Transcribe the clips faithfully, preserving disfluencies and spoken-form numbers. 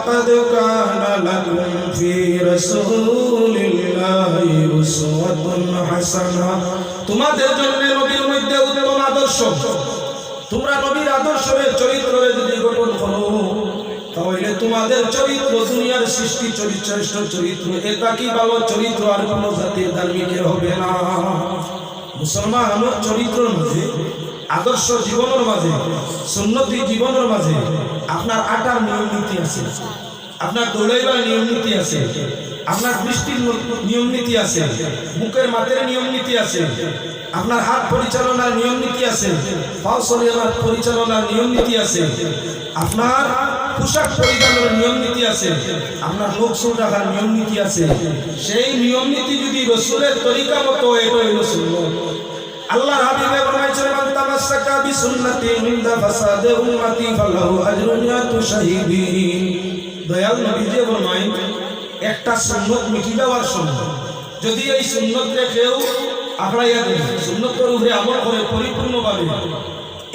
لقد كان لكم في رسول الله أسوة حسنة। তোমাদের জন্য নবীর মধ্যে উত্তম আদর্শ। তোমরা নবীর আদর্শরে, চরিত্ররে যদি গঠন করো, তাহলে তোমাদের চরিত্র দুনিয়ার সৃষ্টি চরিত্র, শ্রেষ্ঠ চরিত্র। এর থাকি ভালো চরিত্র আর কোনো জাতির ধার্মিকের হবে না। মুসলমানর চরিত্রর মাঝে, আদর্শ জীবনর মাঝে, সুন্নতি জীবনর মাঝে আপনার আটার নিয়ম নীতি আছে, আপনার দৌড়াইবার নিয়ম নীতি আছে, আপনার দৃষ্টির ন-, নিয়ম নীতি আছে, মুখের মাতের নিয়ম নীতি আছে, আপনার হাত পরিচালনার নিয়ম নীতি আছে, পাও চলিয়ার পরিচালনার নিয়ম নীতি আছে, আপনার পোশাক পরিধানের নিয়ম নীতি আছে, আপনার মুখ চুল রাখার নিয়ম নীতি আছে। সেই নিয়ম নীতি যদি রসুলের তরিকা মতো হয়, এটা হইল সুন্নত। আল্লাহর হাবিবে ফরমাইছেন, "মান তামাসসাকা বিসুন্নতি ইনদা ফাসাদে উম্মতি ফালাহু আজরুন ইয়াতু শাহিদিন।" দয়াল নবীজি ফরমাইন, একটা সুন্নত মিটি যাওয়ার সময় যদি এই সুন্নতরে কেউ আফড়াইয়া দেয়, সুন্নতর উপরে আমল করে পরিপূর্ণভাবে,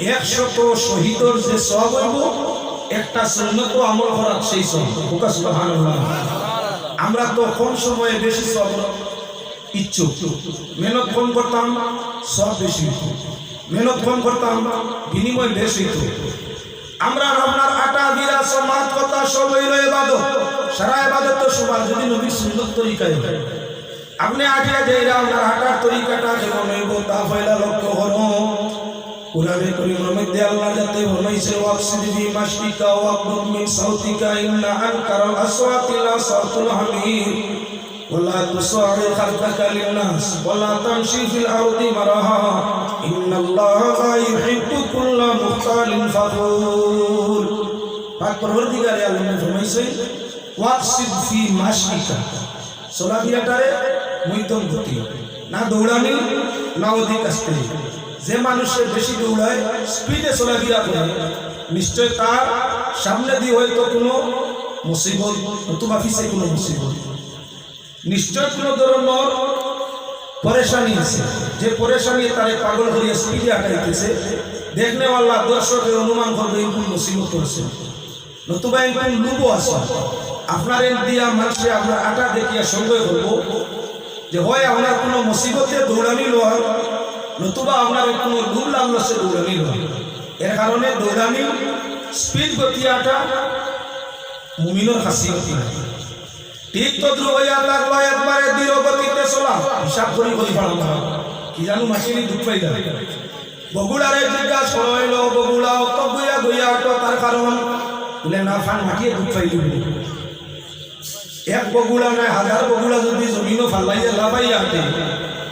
একশত শহীদর যে সওয়াব হইব, একটা সুন্নত আমল করার সেই সওয়াব। হোক সুবহানাল্লাহ। আমরা তো কম সময়ে বেশি সওয়াব ইচ্ছুক, মেহনত কম করতাম, সওয়াব বেশি হইত, মেহনত কম করতাম, বিনিময় বেশি হইত। আমরা আপনার আটা, বিরা, সমাজ, কথা সব হইল ইবাদত। সারা ইবাদত তো সমান যদি নবীর সুন্নত তরিকায় হয়। আপনি আটিয়া যাইরা আপনার আটার তরিকাটা কেমন হইব তা পয়লা লক্ষ্য করো। কোরআনে করিমের মধ্যে আল্লাহ যাতে ফরমাইছে, "ওয়াকসিদ ফি মাশিকা ওয়াগদুদ মিন সাওতিকা ইন্না আনকারাল আসওয়াতি লাসাওতুল হামির।" ولا تصعر خدك للناس ولا تمش في الأرض مرحا إن الله لا يحب كل مختال فخور। পাক পরওয়ারদিগারে আলমে ফরমাইছে, "ওয়াকসিদ ফি মাশিকা", চলাফিরাটারে মধ্যম গতি, না দৌড়ানি, না অধিক আস্তে। যে মানুষে বেশি দৌড়ায়, স্পিডে চলাফিরা করে, নিশ্চয় তার সামনে দিয়ে হয়তো কোনো মুসিবত, নতুবা পিছে কোনো মুসিবত। নিশ্চয় কোনো ধরনের পরেশানি আছে, যে পরেশানি তারে পাগল করিয়া স্পিডে আটাইতেছে। দেখনেওয়ালা দর্শকে অনুমান করবে, "এই কোন মুসিবত আছে, নতুবা এই কোন লোভ আছে।" আপনার এন দিয়া মানুষে আপনার আটা দেখিয়া সন্দেহ করব যে হয় আপনার কোনো মুসিবতে দৌড়ানি লয়, নতুবা আপনার কোনো লোভ লালসে দৌড়ানি লয়। এর কারণে দৌড়ানি, স্পিড গতি আটা মুমিনর খাসিয়ত না। ঠিক তদ্রুপ হইয়া থাকলো একবারে ধীর গতিতে চলা, হিসাব করি করি পারো না। কি জানো মাটিনি দুখ পাই যায়। বগুড়ারে জিজ্ঞাসা করা হইল, "বগুড়া অত গইয়া গইয়া আটো তার কারণ?" বলে, "না, ফান মাটিয়ে দুখ পাই দিব।" এক বগুড়া নয়, হাজার বগুড়া যদি জমিনও ফালাইয়া লাফাইয়া আটে,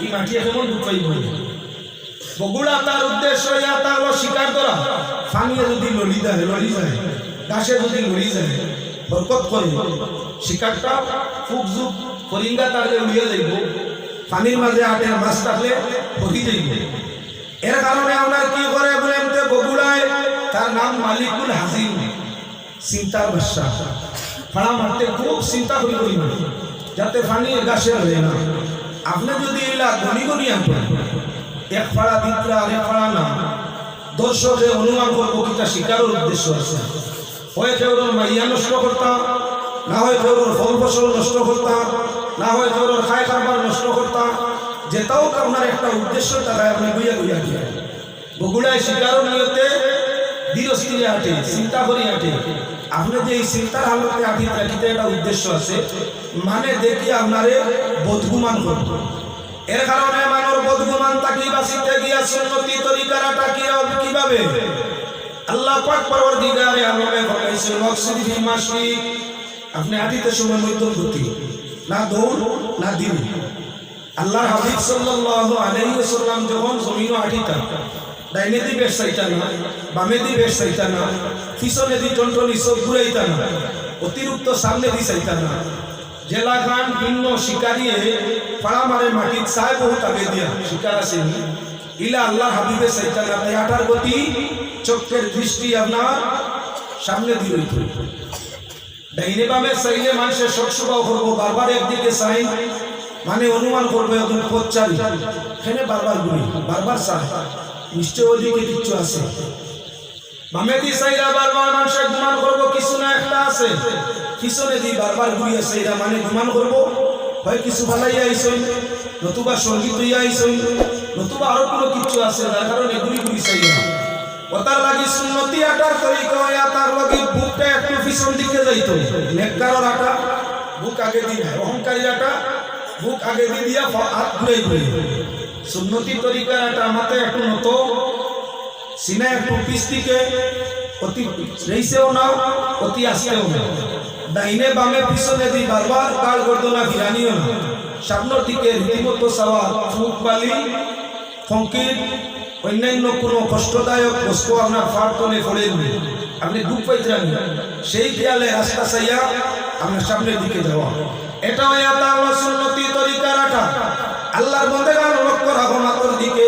এই মাটিয়ে কেমন দুখ পাইব? বগুড়া তার উদ্দেশ্য ইয়া তার হলো শিকার ধরা। ফানিয়ে যদি লড়ি যায়, লড়ি যায়, ঘাসে যদি লড়ি যায়, হরকত করে, শিকারটা ফুকজুক ফরিঙ্গা তারলে উড়িয়া যাইব। ফানির মাঝে আটে মাছ থাকলে হরি যাইব। এর কারণে আমরা কি করে বলে এমতে বগুড়ায় তার নাম মালিকুল হাজিন। চিন্তার বাদশা। ফাড়া মারতে খুব চিন্তা করি করি মারে, যাতে ফানি ঘাসে লড়ে না। আপনি যদি ইলা গনি গনি আনবেন, এক ফাড়া দিতরা, আরেক ফাড়া না, দর্শকে অনুমান করবো কিতা শিকারর উদ্দেশ্য আছে। হয় কেউরর মাইয়া নষ্ট করতা, না হয় কেউরর ফল ফসল নষ্ট করতা, না হয় কেউরর খায় কারবার নষ্ট করতা। যেটাও আপনার একটা উদ্দেশ্য থাকায় আপনি গইয়া গইয়া দিয়ে বগুড়ায় শিকারর নিয়তে ধীর স্থিরে আটে, চিন্তা করি আটে। আপনি যে এই চিন্তার হালতে আটিতা, কিতা একটা উদ্দেশ্য আছে, মানে দেখি আপনারে বদগুমান করব। এর কারণে মানুষ বদগুমান থাকি বাঁচিতে গিয়া সুন্নতি তরিকার আটা কি হবে, কিভাবে? আল্লাহ পাক পরওয়ারদিগারে আলমে ফরমাইছে, "ওয়াকসিদ ফি মাশিক", আপনি আটিতে সময় মধ্যম গতি, না দৌড়, না ধীর। আল্লাহর হাবিব সাল্লাল্লাহু আলাইহি ওয়াসাল্লাম যখন জমিনও আটিতা, ডাইনেদি বেশ চাইতা না, বামেদি বেশ চাইতা না, পিছনেদি টনটনি চোখ ঘুরাইতা না, অতিরিক্ত সামনেদি চাইতা না। যেলাখান ভিন্ন শিকারিয়ে ফাড়া মারে মাটিত চায় বহুত আগে দিয়া, শিকার আছে নি? ইলা আল্লাহর হাবিবে চাইতা না, তাই আটার গতি, চোখের দৃষ্টি আপনার সামনেদি রইত। ডাইনে বামে চাইলে মানুষে শখ সুবাও করবো, বারবার একদিকে চাই, মানে অনুমান করবো একজন পথচারী, এখানে বারবার ঘুরে, বারবার চায়, নিশ্চয় ওদিকে কিচ্ছু আছে। বামেদি চাইরা বারবার মানষে গুমান করবো কিছু না একটা আছে, পিছনেদি বারবার ঘুরিয়া চাইরা মানে গুমান করবো হয় কিছু ফালাইয়া আইছইন, নতুবা সঙ্গী অইয়া আইছইন, নতুবা আরো কুনু কিচ্ছু আছে যার কারণে ঘুরি ঘুরি চাইরা। অতার লাগি সুন্নতি আটার তরিকা অইয়া তার লাগি বুকটা একটু পিছন দিকে যাইতো। নেককারর আটা বুক আগেদি নায়, অহংকারীর আটা বুক আগেদি দিয়া ফা-, আত ঘুরাই ঘুরাই। সুন্নতি তরিকার আটা মাথা একটু নত, সিনা একটু পিছ দিকে, অতি রেইসেও না, অতি আস্তেও না। ডাইনে বামে পিছনেদি বারবার ঘাড় গর্দনা ফিরানিও না। সামনর দিকে রীতিমতো চাওয়া, ফুক বালি, কংক্রিট, অইন্যান্য কুনু কষ্টদায়ক বস্তু আপনার পার তলে পড়েনি, আপনে দুখ পাইতরা নি, সেই খেয়ালে রাস্তা চাইয়া আপনার সামনের দিকে যাওয়া। ইটা অইয়া তার সুন্নতি তরিকার আটা। আল্লার বন্দেগান লক্ষ্য রাখো মাথার দিকে।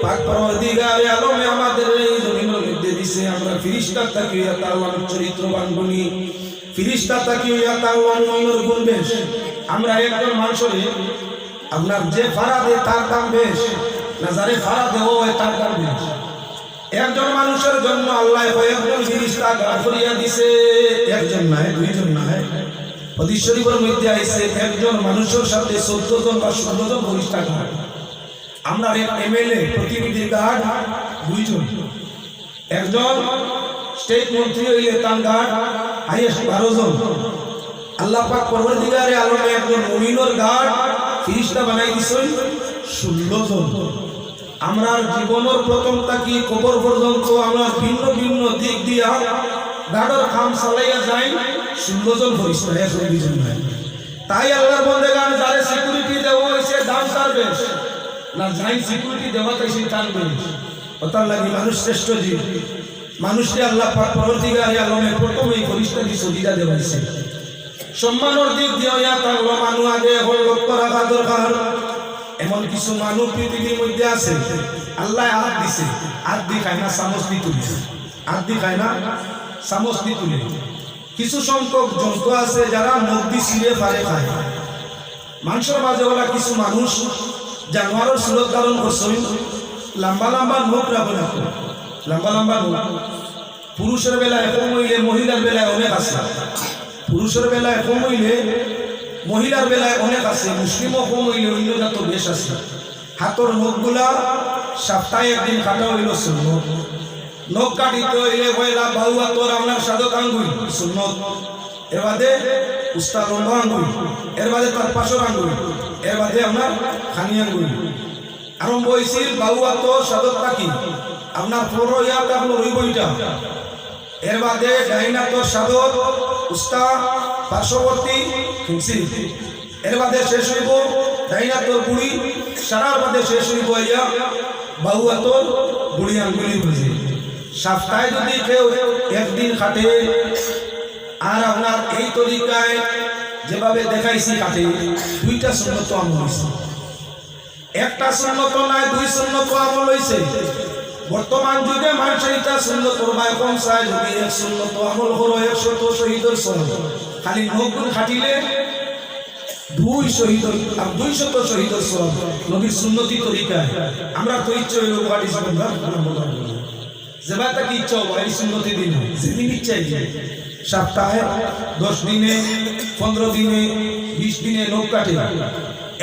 পাক পরওয়ারদিগারে আলমে আমাদের এই জমিনর মধ্যে দিছে, আমরা ফিরিস্তা থাকি অইয়া তার চরিত্রবান গুণী, ফিরিস্তা থাকি অইয়া তার মুমিনর গুণ বেশ। আমরা একজন মানষরে আপনার যে ফারা দে তার দাম বেশ, না যারে ফারা দেওয়া অয় তার দাম বেশ। একজন মানষর জন্য আল্লায় কয়েকজন ফিরিস্তা গাড় করিয়া দিছে, একজন নায়, দুইজন নায়। হাদিস শরীফর মধ্যে আইছে, একজন মানষর সাথে চৌদ্দ জন বা ষোলো জন ফিরিস্তা গাড়। আমরার এক এমএলএ প্রতিনিধির গাড় দুইজন, একজন স্টেট মন্ত্রী অইলে তার গাড় হাইয়েস্ট বারো জন। আল্লাহ পাক পরওয়ারদিগারে আলমে একজন মুমিনর গাড় ফিরিস্তা বানাই দিছইন ষোলো জন। আমরার জীবনর প্রথম থাকি কবর পর্যন্ত আমরা ভিন্ন ভিন্ন দিক দিয়া গাড়র কাম চালাইয়া যাই ষোলো জন ফিরিস্তা, একজন দুইজন নায়। তাই আল্লার বন্দেগান যারে সিকিউরিটি দেওয়া অইছে দাম তার বেশ, না যাই সিকিউরিটি দেওয়া তাই সেই দাম বেশ। অতার লাগি মানুষ শ্রেষ্ঠ জীব। মানুষরে আল্লাহ পাক পরওয়ারদিগারে আলমে প্রথমেই ফিরিস্তা দি সজিদা দেওয়াইছে। সম্মানর দিক দিয়া ইয়া তার মানু আগে এখন লক্ষ্য রাখা দরকার। এমন কিছু মানুষ পৃথিবীর মধ্যে আছে, আল্লায় আত দিছে, আত দি খায় না, চামচ দি তুলে। আত দি খায় না, চামচ দি তুলে। কিছু সংখ্যক জন্তু আছে যারা মুখ দি ছিঁড়ে ফাড়ে খায়। মানষর মাঝে অলা কিছু মানুষ জানোয়ারর সুরত ধারণ করছইন, লম্বা লম্বা নখ রাখইন, লম্বা লম্বা নখ। পুরুষর বেলায় কম অইলে মহিলার বেলায় অনেক আছে, পুরুষর বেলায় কম অইলে মহিলার বেলায় অনেক আছে, মুসলিমও কম অইলে অইন্য জাতও বেশ আছে। হাতর নখগুলা সাপ্তায় একদিন কাটা অইলো সুন্নত। নখ কাটিতে অইলে পয়লা বাউ আতর আপনার সাদত আঙ্গুল সুন্নত, এর বাদে উস্তা লম্বা আঙ্গুল, এর বাদে তার পাশর আঙ্গুল, এর বাদে আপনার কানি আঙ্গুল। আরম্ভ অইছিল বাউ আতর সাদত থাকি, আপনার পরো ইয়া থাকলো রইবইটা, এর বাদে ডাইন আতর সাদত, উস্তা, পার্শ্ববর্তী, ফিক্সিং। এর বাদে শেষ অইবো ডাইন আতর গুড়ি, সারার বাদে শেষ অইবো আইয়া বাউ আতর গুড়ি আঙ্গুলি বুঝে। সাপ্তায় যদি কেউ একদিন কাটে, আর আপনার এই তরিকায় যেভাবে দেখাইছি কাটে, দুইটা সুন্নত আমল অইছে। একটা সুন্নত নায়, দুই সুন্নত আমল অইছে। বর্তমান যুগে মানষে ইটা সুন্নতর বায় কম চায়, যদি এক সুন্নত আমল করো, একশত শহীদর সওয়াব। খালি নখগুন কাটিলে দুই শহীদর, আর দুইশত শহীদর সওয়াব। নবীর সুন্নতি তরিকায়। আমরা তো ইচ্ছে অইলো ওয়ারিস বন্ধা, আমরা বললাম। যেবার তাকে ইচ্ছা অইবো, এই সুন্নতি দিন, যেদিন ইচ্ছা অইবো, সাপ্তায়, দশ দিনে, পনরো দিনে, বিশ দিনে নখ কাটে।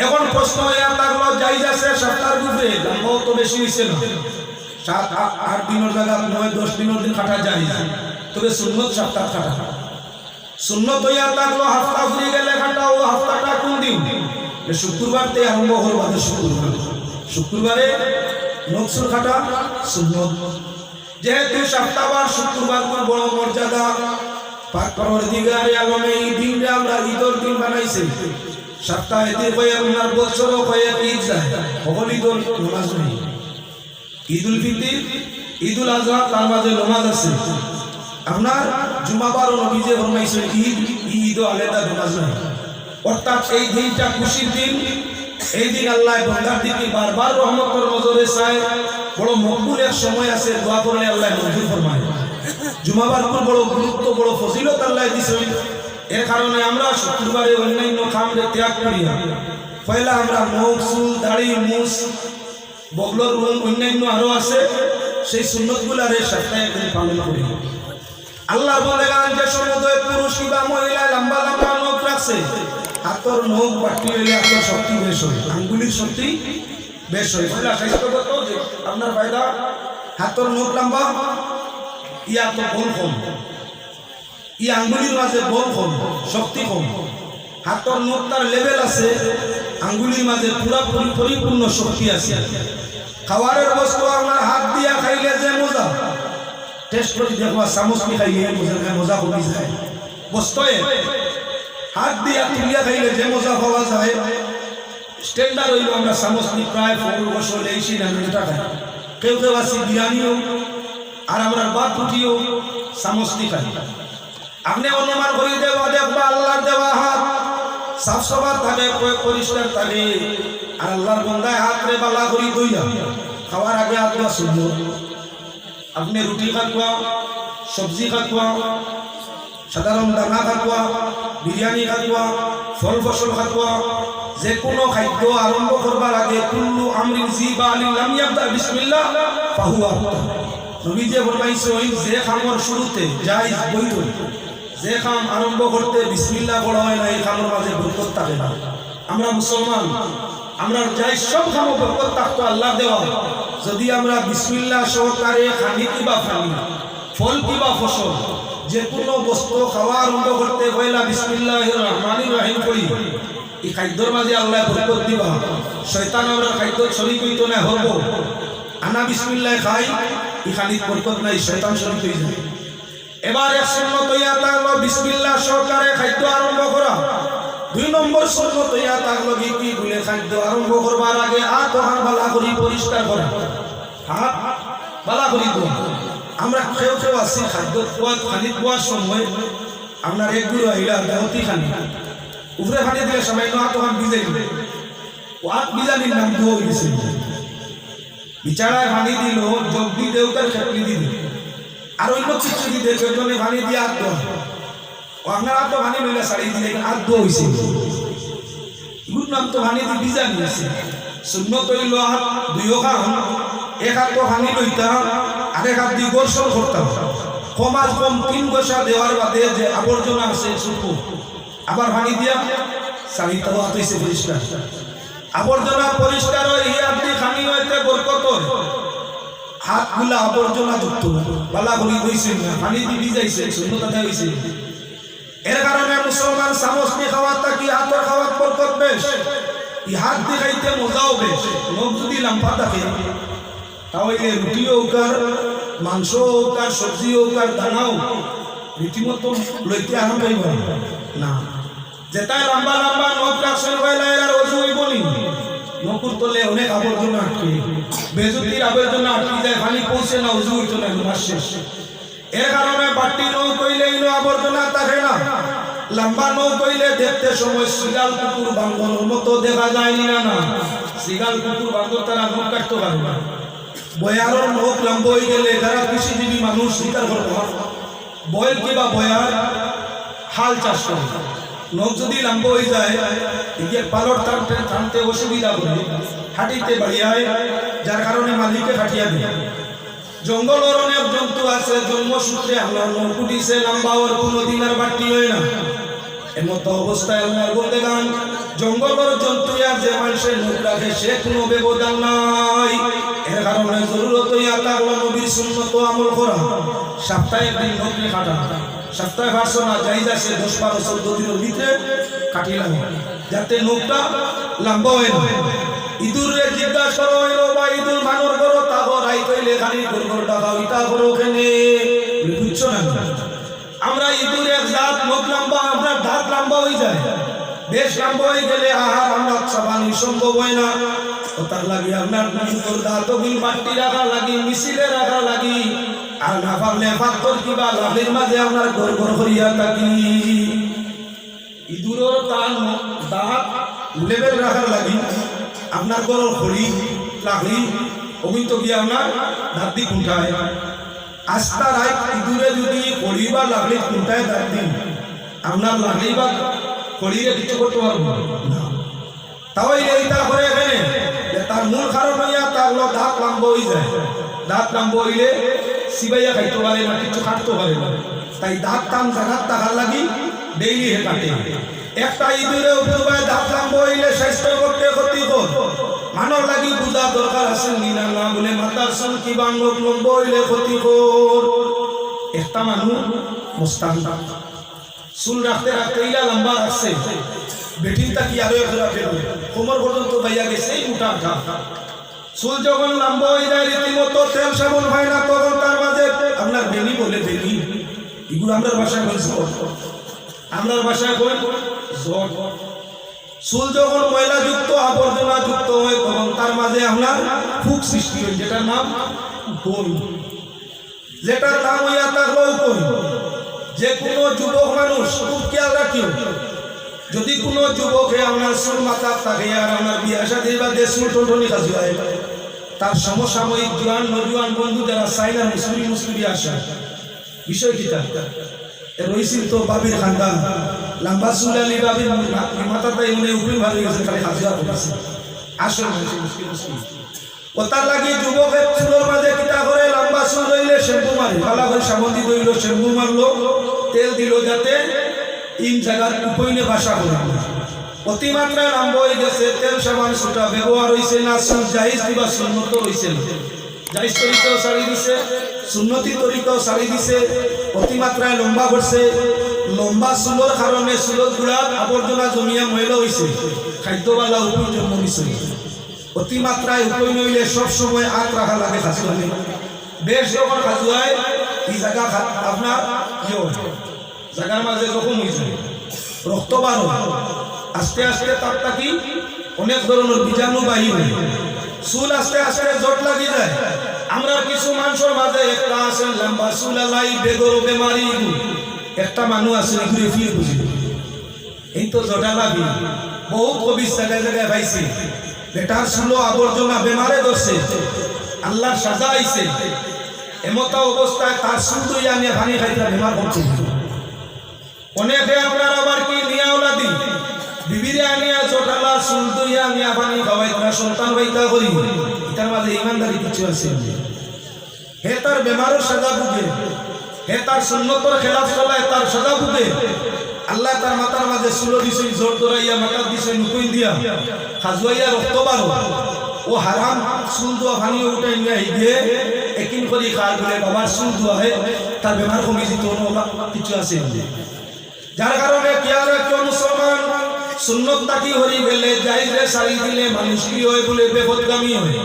এখন প্রশ্ন অইয়া থাকলো, জায়েজ আছে সাপ্তার ভিতরে, লম্বাও তো বেশি অইছে না, সাত, আট, আট দিনর জাগাত নয়, দশ দিনর দিন কাটা জায়েজ, তবে সুন্নত সাপ্তাত কাটা। সুন্নত অইয়া থাকলো হাপ্তা ফুরি গেলে কাটা, অউ হাপ্তাটা কুন দিন? এ শুক্রবার তে আরম্ভ অর বাদে শুক্রবার। শুক্রবারে নখ চুল কাটা সুন্নত। যেহেতু সাপ্তাবার শুক্রবার কুন বড় মর্যাদা, পাক পরওয়ারদিগারে আলমে ই দিনরে আমরার ইদর দিন বানাইছে। সাপ্তায় দি কয়েক, আপনার বছরও কয়েক ইদ যায়, হকল ইদর নমাজ নাই। ইদুল ফিতির, ইদুল আজহা, তার মাঝে নমাজ আছে। আপনার জুমাবারও নবীজিয়ে ফরমাইছইন, ইদ, ই ইদও আলাদা নমাজ নাই। অর্থাৎ এই দিনটা খুশির দিন, এই দিন আল্লায় বন্দার দিকে বারবার রহমতর নজরে চায়। বড় মকবুল এক সময় আছে, দোয়া করলে আল্লায় মঞ্জুর ফরমায়। জুমাবারকুর বড় গুরুত্ব, বড় ফজিলত আল্লায় দিছইন। এর কারণে আমরা শুক্রবারে অন্যান্য কামরে ত্যাগ করিয়া পয়লা আমরা নখ, চুল, দাড়ি, মুছ, বগলর রুম, অন্যান্য আরো আছে, সেই সুন্নতগুলারে সপ্তাহে একদিন পালন করি। আল্লাহর বন্দেগান, যে সমুদয় পুরুষ কিবা মহিলায় লম্বা লম্বা নখ রাখছে, হাতর নখ বাট্টি অইলে হাতর শক্তি বেশ অয়, আঙ্গুলির শক্তি বেশ অয়। পয়লা স্বাস্থ্যগত যে আপনার ফায়দা, হাতর নখ লম্বা, ইয়া তো বল কম, ই আঙ্গুলির মাঝে বল কম, শক্তি কম। হাতর নখটার লেভেল আছে, আঙ্গুলির মাঝে পুরাপুরি পরিপূর্ণ শক্তি আছে। খাওয়ারের বস্তু আপনার হাত দিয়া খাইলে যে মজা, টেস্ট করি দেখবা, চামচ দি খাইলে এই মজা, মজা কমি যায়। বস্তয়ে হাত দিয়া তুলিয়া খাইলে যে মজা পাওয়া যায়, স্ট্যান্ডার্ড অইলো আমরা চামচ দি প্রায় ফল, ফসল, এই সেই নানান টাকা। কেউ কেউ আছে বিরিয়ানিও, আর আমরা ভাত রুটিও চামচ দি খাই। আপনে অনুমান করি দেবা, দেখবা আল্লাহর দেওয়া হাত সাফ সাফা থাকে, প-, পরিষ্কার থাকে। আর আল্লাহর বন্দায় হাতরে বালা করি ধইয়া খাওয়ার আগে হাত ধোয়া সুন্নত। আপনে রুটি খাকুয়া, সবজি খাকুয়া, সাধারণ দানা খাকুয়া, বিরিয়ানি খাকুয়া, ফল ফসল খাকুয়া, যে কোনো খাদ্য আরম্ভ করবার আগে কুল্লু আমরিন জি বালিন লাম ইয়াবদা বিসমিল্লাহ ফাহুয়া আফতার। নবীজি ফরমাইছইন, যে কামর শুরুতে জায়েজ বৈধ, যে কাম আরম্ভ করতে বিসমিল্লাহ পড়া অয় না, এই কামর মাঝে বরকত থাকে না। আমরা মুসলমান, আমরার জায়েজ সব কামো বরকত থাকতো আল্লাহর দেওয়া। যদি আমরা বিসমিল্লাহ সহকারে খানি কিবা পানি, ফল কিবা ফসল, যে কোনো বস্তু খাওয়া আরম্ভ করতে পয়লা বিসমিল্লাহির রহমানির রহিম পড়ি, ই খাদ্যর মাঝে আল্লায় বরকত দিবা। শয়তান আমরার খাদ্যত শরিক অইতো নায়, হরব। আনা বিসমিল্লায় খাই, ই খানিত বরকত নাই, শয়তান শরিক অই যায়। এবার এক সুন্নত অইয়া থাকলো বিসমিল্লাহ সহকারে খাদ্য আরম্ভ করা। দুই নম্বর সুন্নত অইয়া থাকলো কি, কি বুলে খাদ্য আরম্ভ করবার আগে হাত অখান বালা করি পরিষ্কার করা। হাত বালা করি ধোয়া। আমরা কেউ কেউ আছি খাদ্য খোয়া, খানিত বওয়ার সময় আপনার এক গুঁড়ো আইলা দাওয়াতি খানি, উপরে পানি দিলে সামান্য হাত অখান ভিজাই দিলে, ও হাত ভিজানির নাম ধোয়া অই গেছে। বিচারায় পানি দিল, জগ দি দেউক আর খেপলি দি দেউক, আর অন্য কিছু দি দেউক, একজনে পানি দিয়া হাত ধোয়া। ও আপনার হাতো পানি লইলা ছাড়ি দিলে, হাত ধোয়া অইছে। ইগুর নাম তো পানি দি ভিজানি অইছে। সুন্নত অইলো হাত দুইও খান, এক হাতো পানি লইতা, আরেক হাত দি ঘর্ষণ করতা। কম আজ কম তিন ঘষা দেওয়ার বাদে যে আবর্জনা আছে, সুতো, আবার পানি দিয়া ছাড়ি দিতা, অউ হাত অইছে পরিষ্কার। আবর্জনা পরিষ্কার অয়, ই হাত দি খানি অইতে বরকত অয়। হাতগুলা আবর্জনা যুক্ত, বালা করি ধইছইন না, পানি দি ভিজাইছে, সুন্নত আদায় অইছে। এর কারণে মুসলমান চামচ দি খাওয়াত থাকি হাতর খাওয়াত বরকত বেশ, ই হাত দি খাইতে মজাও বেশ। নখ যদি লাম্বা থাকে, তাহলে রুটি অউক আর মাংস অউক আর সবজি অউক আর দানা অউক, রীতিমতো লইতে আরাম পাইবা না। যেতায় লাম্বা লাম্বা নখ রাখছইন, অইলা এরার অজু অইবো নি? নখর তলে অনেক আবর্জনা আটকে, বেজুতির আবর্জনা আটকি যায়, পানি পৌঁছে না, অজু অইতো না, নমাজ শেষ। এর কারণে বাট্টি নখ অইলে ইনো আবর্জনা থাকে না। লাম্বা নখ অইলে দেখতে সময় সিগাল কুকুর বান্দরর মতো দেখা যায় নি না? না, সিগাল কুকুর বান্দর তারা নখ কাটতো পারে না। বয়ারর নখ লাম্বা অই গেলে যারা কৃষিজীবী মানুষ স্বীকার করবো, বয়েল কিবা বয়ার হাল চাষ করে, নখ যদি লাম্বা অই যায়, ইগে পালর টানতে টানতে অসুবিধা করে, হাঁটিতে বাড়িয়ায়, যার কারণে মালিকে কাটিয়া দেয়। জঙ্গলর অনেক জন্তু আছে, জন্মসূত্রে হালার নখ উঠিছে, লাম্বা অওয়ার কুনুদিন আর বাট্টি অয় না। এমতো অবস্থায় আল্লাহর বন্দেগান, জঙ্গলর জন্তু আর যে মানষে নখ রাখে, সে কুনু ব্যবধান নাই। এর কারণে জরুরত অইয়া থাকলো নবীর সুন্নত আমল করা, সপ্তাহে একদিন নখরে কাটা। সপ্তাহে পারছো না, জায়েজ আছে, দশ, বারো, চৌদ্দ দিনর ভিতরে কাটিলাও, যাতে নখটা লাম্বা অয় না। ইঁদুররে জিজ্ঞাসা করা অইলো, বা ইঁদুর মানষর ঘরো থাকো, রাইত অইলে খালি ঘর ঘর ডাকাও, ইতা করো কেনে? বুঝছো না? আমরা ইঁদুর এক জাত, নখ লাম্বা, আমরার দাঁত লাম্বা অই যায়, বেশ লাম্বা অই গেলে আহার আমরার চাবানি সম্ভব অয় না। অতার লাগি আপনার ইঁদুরর দাঁত অগুইন বাট্টি রাখার লাগি, মিছিলে রাখার লাগি, আর না পারলে পাত্থর কিবা লাকড়ির মাঝে আপনার ঘর ঘর করিয়া থাকি। ইঁদুরর তার ন-, দাঁত লেভেল রাখার লাগি আপনার ঘরর খড়ি, লাকড়ি, অগুইন তো গিয়া আপনার দাঁত দি খুন্টায়। আস্তা রাইত ইঁদুরে যদি খড়ি বা লাকড়ি খুন্টায় দাঁত দি, আপনার লাকড়ি বা খড়িরে কিচ্ছু করতো পারবো না। তাও এই ইটা করে কেনে, যে তার মূল কারণ অইয়া থাকলো দাঁত লাম্বা অই যায়। দাঁত লাম্বা অইলে চিবাইয়া খাইতো পারে না, কিচ্ছু কাটতো পারে না। তাই দাঁত তান জাগাত থাকার লাগি ডেইলি হে কাটে। একটা ইঁদুরে অপুরবায় দাঁত লাম্বা অইলে স্বাস্থ্যর পক্ষে ক্ষতিকর। মানর লাগি বুঝা দরকার আছে নি না, না বুলে মাথার চুল কিবা আঙ্গুল লম্বা অইলে ক্ষতিকর। একটা মানুষ মস্তান চুল রাখতে রাখতে ইলা লাম্বা রাখছে, বেটিন থাকি আরো এক জোড়া বেরু, কোমর পর্যন্ত বাইয়া গেছে, এই মোটা আটা। চুল যখন লাম্বা অই যায়, রীতিমতো তেল সাবন পায় না, তখন তার মাঝে আপনার বেনি বলে বেনি, এগুলো আমরার ভাষায় কই জট, আমরার ভাষায় কই জট। চুল যখন ময়লাযুক্ত, আবর্জনাযুক্ত হয়, তখন তার মাঝে আপনার ফুক সৃষ্টি হয়, যেটার নাম বই। যেটার নাম অইয়া থাকলো কই, যে কোনো যুবক মানুষ খুব খেয়াল রাখিও, যদি কোনো যুবকে আপনার চুল মাথাত থাকে আর আপনার বিয়া শাদী বাদে চুল টনটনি খাজুয়ায়, তার সমসাময়িক জোয়ান নজুয়ান বন্ধু যারা চাইনা মুসুরি মুসুরি আসে, বিষয় কিতা? এ রইছিল তো ভাবির খান্দান, লম্বা চুল আলি ভাবির মা-, মাথাত তাই মনে উপিল ভালো গেছে, খালি খাজুয়া করেছে। আসল মানুষ মুশকিল মুশকিল। ওটার লাগি যুবকে চুলর মাঝে কিতা করে, লম্বা চুল রইলে শ্যাম্পু মারে, ভালা করে সাবান দি ধইলো, শ্যাম্পু মারলো, তেল দিল, যাতে ইন জাগাত উপইনে বাসা করে। অতিমাত্রায় লম্বা অই গেছে, তেল সাবান সুটা ব্যবহার অইছে না, চুল জায়েজ কিবা সুন্নত রইছে না। জায়েজ তরিকাও ছাড়ি দিছে, সুন্নতি তরিকাও ছাড়ি দিছে, অতিমাত্রায় লম্বা করছে। লম্বা চুলর কারণে চুলর গুড়াত আবর্জনা জমিয়া ময়লা অইছে, খাদ্য বালা উপর জন্ম নিছে। অতিমাত্রায় উপইন অইলে সব সময় আত রাখা লাগে খাজুয়ানি। বেশ যখন খাজুয়ায়, ই জাগা খা-, আপনার ইয়ে হয়, জাগার মাঝে জখম অই যায়, রক্ত বার হয়। আস্তে আস্তে তার থাকি অনেক ধরনের বীজাণু বাহির হয়, চুল আস্তে আস্তে জট লাগি যায়। আমরার কিছু মানুষর মাঝে একটা আছে লম্বা চুল আলাই বেগর বেমারি, একটা মানুষ আছে ঘুরে ফিরে বুঝি। এই তো জটা লাভি, বহুত কবির জায়গায় জায়গায় পাইছি। বেটার চুলো আবর্জনা বেমারে ধরছে, আল্লাহর সাজা আইছে। এমতা অবস্থায় তার চুল ধইয়া আনিয়া পানি খাইতে বেমার করতে। অনেকে আপনার আবার কি নিয়া ওলাদি, বিবিরে আনিয়া জটালা চুল ধইয়া আনিয়া পানি খাওয়াইতা, সন্তান পাইতা করি। এটার মাঝে ইমানদারি কিছু আছে? হে তার বেমারর সাজা ভুগে, হে তার সুন্নতর খেলাফ চলায় তার সাজা ভুগে। আল্লায় তার মাথার মাঝে চুলো দিছইন জট ধরাইয়া, মাথাত দিছইন উপইন দিয়া, খাজুয়াইয়া রক্ত বারো। ও হারাম চুল ধোয়া পানিও উঠাই নিয়া হিগে একিন করি খায় বুলে বাবার চুল ধোয়া হে, তার বেমার কমি যিতো, অনো কিছু আছে বুলে। যার কারণে খেয়াল রাখিও মুসলমান, সুন্নত থাকি হরি গেলে, জায়েজরে ছাড়ি দিলে মানুষ কি হয় বুলে বেপথগামী হয়।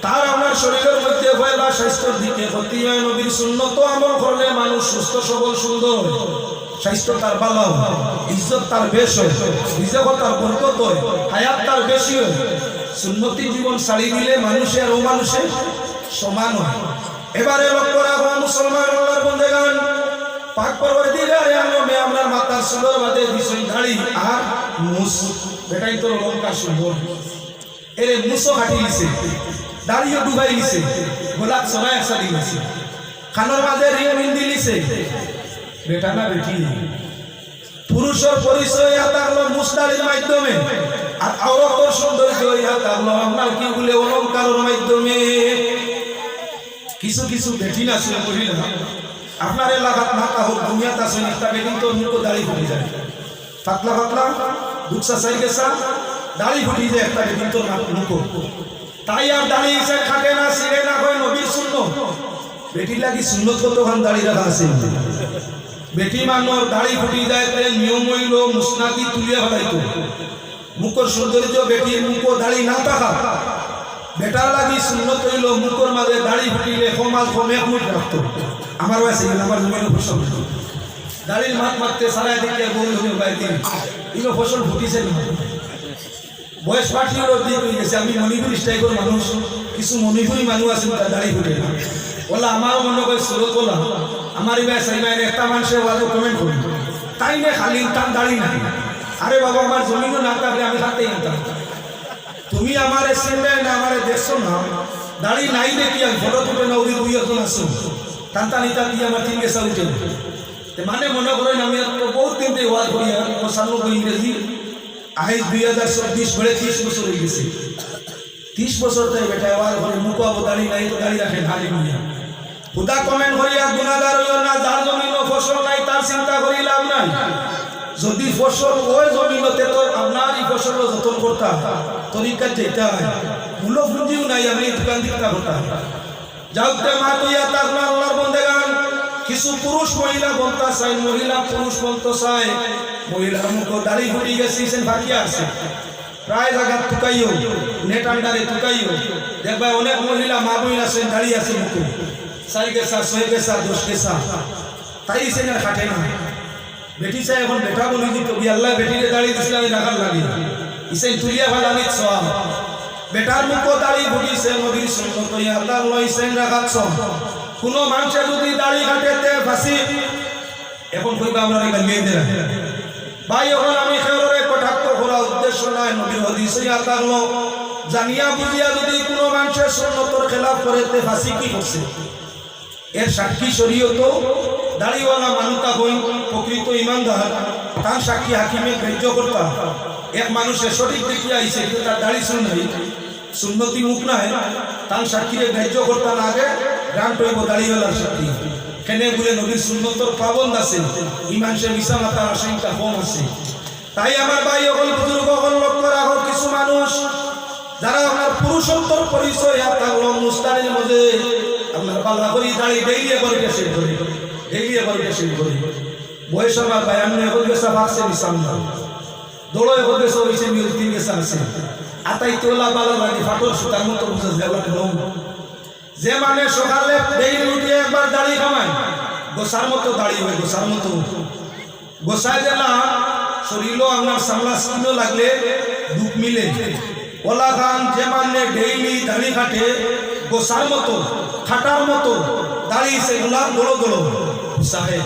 তার আপনার শরীরর মধ্যে পয়লা স্বাস্থ্যর দিকে ক্ষতি হয়। নবীর সুন্নত আমল করলে মানুষ সুস্থ সবল সুন্দর হয়, স্বাস্থ্য তার ভালা হয়, ইজ্জত তার বেশ হয়, রিজেকও তার বরকত হয়, হায়াত তার বেশি হয়। সুন্নতি জীবন ছাড়ি দিলে মানুষে আর অমানুষে সমান হয়। এবারে লক্ষ্য রাখো মুসলমান, আল্লাহর বন্দেগান, পাক পরওয়ারদিগারে আলমে আমরার মাথার চুলর বাদে দিছইন দাড়ি আর মুছ। বেটাইন্তর অলংকার সুন্দর। এরে মুছও কাটি নিছে, দাড়িও ডুবাই নিছে, গলাত চড়া একসা দি নিছে, কানর মাঝে রিং মিন্দি নিছে। বেটা না বেটি? পুরুষর পরিচয় ইয়া থাকলো মুছদাড়ির মাধ্যমে, আর আওরতর সৌন্দর্য ইয়া থাকলো আপনার কি বুলে অলংকারর মাধ্যমে। কিছু কিছু বেটিন আছে মহিলা, আপনার এলাকাত না তা হোক, দুনিয়াত আছে, একটা বেটিন্তর মুখো দাড়ি ফুটি যায়, পাতলা পাতলা, দুকসা চাইর গেছা, দাড়ি ফুটি যায় একটা বেটিন্তর মুখো। তাই আর দাড়ি ইসে কাটে না, ছিঁড়ে না, কয় নবীর সুন্নত। বেটির লাগি সুন্নত কতখান দাড়ি রাখা আছে। বেটি মানর দাড়ি ফুটি যায়, তে নিয়ম অইলো মুছনাদি তুলিয়া ফালাইতো। মুখর সৌন্দর্য বেটির মুখো দাড়ি না থাকা। বেটার লাগি সুন্নত অইলো মুখর মাঝে দাড়ি ফুটিলে কম আজ কম এক মুঠ রাখতো। আমার বাসায় আমার জমিনো ফসল। দাড়ির মাত মাততে সারায় দেখে বউ হয়ে বাইরে দিন। ইনো ফসল ফুটিছে না। বয়স পার্টি হলো দিক হয়ে গেছে। আমি মণিপুরি স্টাইলের মানুষ, কিছু মণিপুরি মানুষ আছেন, তার দাড়ি ফুটে না। ওলা আমার মনে হয় সুরত ওলা, আমার এবার সাইবাইন একটা মানুষের ওয়াজও কমেন্ট করি, তাই না খালি তার দাড়ি নাই। আরে বাবা, আমার জমিনও না থাকলে আমি হাতেই আনতাম। তুমি আমারে চিনবে না, আমারে দেখছো না, দাড়ি নাই দেখি আমি ফটো তুলে না, ওই দুই একজন আছো, টানটানি টান দিয়ে আমার তিন গেছা উঠে। তে মানে মনে করেন আমি আর তো বহুত দিন থেকে ওয়াজ করি, আর পঁচানব্বই ইংরেজি, আইজ দুই হাজার চব্বিশ, বেড়ে ত্রিশ বছর হয়ে গেছে। ত্রিশ বছর তাই বেটা, আবার করে মুখো আবো দাড়ি নাই, তো দাড়ি রাখে খালি নিয়ে। হুদা comment করিয়া গুনাগার অইও না, যার জমিনো ফসল নাই, তার চিন্তা করি লাভ নাই। যদি ফসল অয় জমিনো, তে তো আপনার ই ফসল যতন করতা, তরিকাত যাইতা অয়। মূল পুঞ্জিও নাই, আপনি দোকান দিকতা করতা। যাউক তে মা তুইয়া তার আল্লাহর বন্দেগান, কিছু পুরুষ মহিলা বনতা চায়, মহিলা পুরুষ বনতো চায়, মহিলার মুখো দাড়ি ফুটি গেছে, ইছেন বাকি আছে। প্রায় জাগাত তুকাইও, net under-এ তুকাইও, দেখবায় অনেক মহিলা মা বইন আছইন, দাড়ি আছে মুখো, চাইর গেছা, ছয় গেছা, দশ গেছা, তাই ইছেন আর কাটে না। বেটি চায় এখন বেটা বনি দিত, বি আল্লায় বেটিরে দাড়ি দিছলা, আমি রাখার লাগি। ইছেন তুলিয়া ফালানিত সওয়াব। বেটার মুখো দাড়ি ফুটিছে, নবীর সুন্নত অইয়া তার লইছেন রাখাত সওয়াব। কুনু মানষে যুদি দাড়ি কাটে তে ফাসিক। এখন কইবা আমরারে গালিয়ে দেরা। ভাই, এখন আমি কেউরে কটাক্ষ করার উদ্দেশ্য নাই, নবীর হাদিস অইয়া থাকলো, জানিয়া বুঝিয়া যুদি কুনু মানষে সুন্নতর খেলাফ করে তে ফাসিকি করছে। এর সাক্ষী শরীয়তো দাড়িওয়ালা মানুষ তা বই প্রকৃত ইমানদার, তার সাক্ষী হাকিমে গ্রাহ্য করতা। এক মানুষে সঠিক দেখিয়া আইছে, কিন্তু তার দাড়ি চুল নাই, সুন্নতি মুখ নাই, তার সাক্ষীরে গ্রাহ্য করতা না আগে, grant অইবো দাড়িওয়ালার সাক্ষী। কেনে বুলে নবীর সুন্নতর পাবন্দ আছে, ইমান সে মিছা মাতার আশঙ্কা কম আছে। তাই আমার ভাই অকল, বুজুর্গ অকল, লক্ষ্য রাখো, কিছু মানুষ যারা আপনার পুরুষত্বর পরিচয় আর তার লম মুস্তানির মধ্যে আপনার বালা করি দাড়ি daily একবার বেশি করে, daily একবার বেশি করে। বয়স আমার বায়ান্ন, এখন গেছা ফাঁকছে নিশান না। দৌড়ো এখন গেছা হইছে নিয়ত তিন গেছা আছে। আতাই তোলা বালা লাগে, ফাটল সুতার মতো বুঝা যায়, ওটা লম। যে মানে সকালে daily উঠে একবার দাড়ি কামায়, গোসার মতো দাড়ি হয়, গোসার মতো। গোসায় দিলা শরীরও আপনার সামলা skin-ও লাগলে দুখ মিলে। ওলা খান যে মানে daily দাড়ি কাটে, গোসার মতো, কাটার মতো দাড়ি, সেগুলা দৌড়ো দৌড়ো সাহে।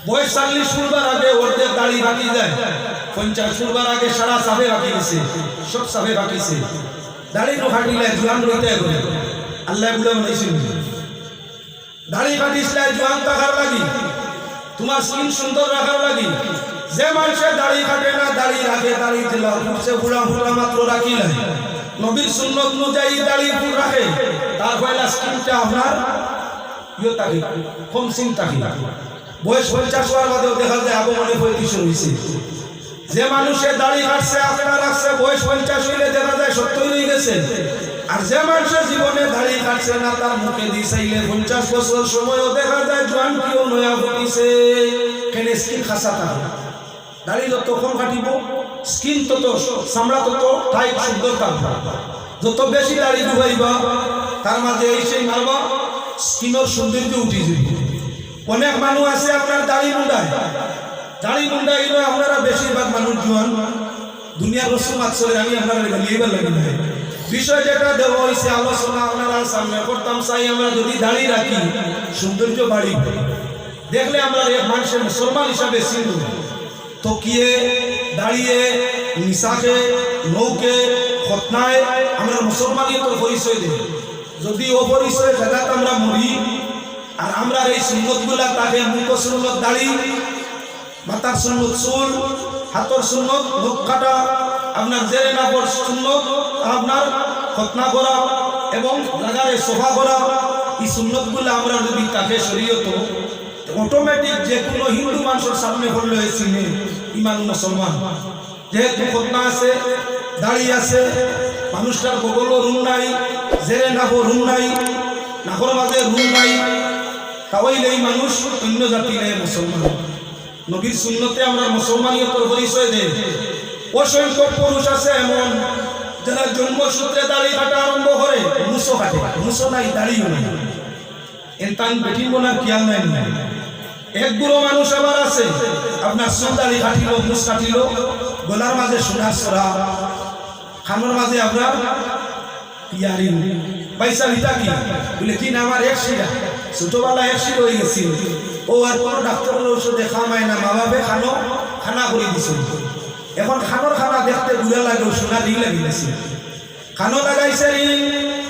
বয়স চল্লিশ ফুলবার আগে অর্ধেক দাড়ি বাকি যায়, পঞ্চাশ ফুলবার আগে সারা সাফে বাকি গেছে, সব সাফে বাকিছে। দাড়ি তো কাটিলে জুয়ান রইতে হবে, আল্লাহ বুলে বানাইছিল। দাড়ি কাটিসলাই জুয়ান থাকার লাগি, তোমার skin সুন্দর রাখার লাগি। যে মানষে দাড়ি কাটে না, দাড়ি রাখে, দাড়ি দিলা উঠছে, ফুলা ফুলা মাত্র রাখিলাই। নবীর সুন্নত অনুযায়ী দাড়ি ফুল রাখে, তার পয়লা skin-টা আপনার ইয়ে থাকে, কম skin থাকে। বয়স পঞ্চাশ হওয়ার বাদেও দেখা যায় আবু মনে পঁয়ত্রিশ হইছে। যে মানুষে দাড়ি কাটছে, আপনার রাখছে, বয়স পঞ্চাশ হইলে দেখা যায় সত্তর হয়ে গেছে। আর যে মানুষের জীবনে দাড়ি কাটছে না, তার মুখে দি চাইলে পঞ্চাশ বছর সময়ও দেখা যায় জোয়ান কেউ নয়া ফুটিছে। কেন? Skin খাসা থাকে। দাড়ি যত কম কাটিব, skin তত, চামড়া তত tight সুন্দর থাকবে। যত বেশি দাড়ি ডুবাইবা, তার মাঝে এই সেই মারবা, skin-র সৌন্দর্য উঠি যাবে। অনেক মানুষ আছে আপনার দাড়ি মুন্ডায়, দাড়ি মুন্ডায় এগুলো আপনারা বেশিরভাগ মানুষ জোয়ান, দুনিয়ার রসুমাত চলে, আমি আপনারা এটা নিয়ে এবার লাগি না। বিষয় যেটা দেওয়া হয়েছে আলোচনা আপনারা সামনে করতাম চাই, আমরা যদি দাড়ি রাখি সৌন্দর্য বাড়ি, দেখলে আমরা এক মানুষের মুসলমান হিসাবে চিনব। তকিয়ে, দাড়িয়ে, নিসাকে, নৌকে, খতনায় আমরা মুসলমানিয়তর পরিচয় দেই। যদি ও পরিচয় জাগাত আমরা মরি, আর আমরা এই সুন্নতগুলা তাকে মুখ সুন্নত দাড়ি, মাথার সুন্নত চুল, হাতর সুন্নত নখ কাটা, আপনার জেরে নাফর সুন্নত, আপনার খতনা করা এবং জাগারে সফা করা, এই সুন্নতগুলা আমরা যদি তাকে শরীয়ত, automatic যে কোনো হিন্দু মানুষের সামনে পড়লে চিনে ইমান মুসলমান। যেহেতু খতনা আছে, দাড়ি আছে, মানুষটার বগলও রুম নাই, জেরে নাফও রুম নাই, নাকর মাঝে রুম নাই, তাহলে এই মানুষ অন্য জাতি নেই মুসলমান। নবীর সুন্নতে আমরা মুসলমানিয়তর পরিচয় দেয়। অসংখ্য পুরুষ আছে এমন, যারা জন্মসূত্রে দাড়ি কাটা আরম্ভ করে, মুছো কাটে, মুছো নাই, দাড়িও নাই। এনতান বেটিন বোনার খেয়াল নাই নি। এক গুরু মানুষ আবার আছে, আপনার চুল দাড়ি কাটিল, মুছ কাটিল, গলার মাঝে সোনার সরা, কানর মাঝে আপনার ইয়ারিং। পয়সা দিতা কি? বলে, "কি না, আমার এক শিরা, ছোটবেলা এক শিরা হয়ে গেছিল, ও আর কোনো ডাক্তারের ঔষধে কামায় না, মা বাপে খানো, খানা করে দিছিল। এখন খানোর খানা দেখতে বুড়া লাগে, ও সোনা রিং লাগিয়ে দিছিল।" কানো লাগাইছে রিং,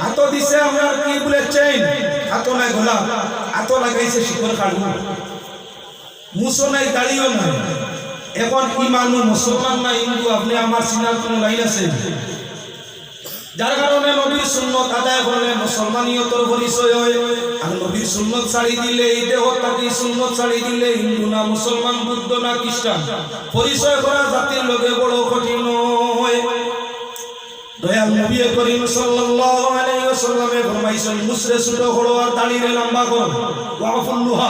হাতো দিছে আপনার কি বলে চেইন, হাতো নাই গলা, হাতো লাগাইছে শিকর খাড়ু, মুছো নাই, দাড়িও নাই। এখন ইমানও মুসলমান না হিন্দু, আপনি আমার সিনার কোনো লাইন আছে? যার কারণে নবীর সুন্নত আদায় করলে মুসলমানিয়তর পরিচয় হয়। আর নবীর সুন্নত ছাড়ি দিলে, এই দেহ থাকি সুন্নত ছাড়ি দিলে হিন্দু না মুসলমান, বুদ্ধ না খ্রিস্টান, পরিচয় করা জাতির লগে বড় কঠিন হয়। দয়াল নবী করিম সাল্লাল্লাহু আলাইহি ওয়াসাল্লামে ফরমাইছেন, "মুছরে ছোট করো আর দাড়িরে লম্বা করো।" ওয়াফুল্লুহা,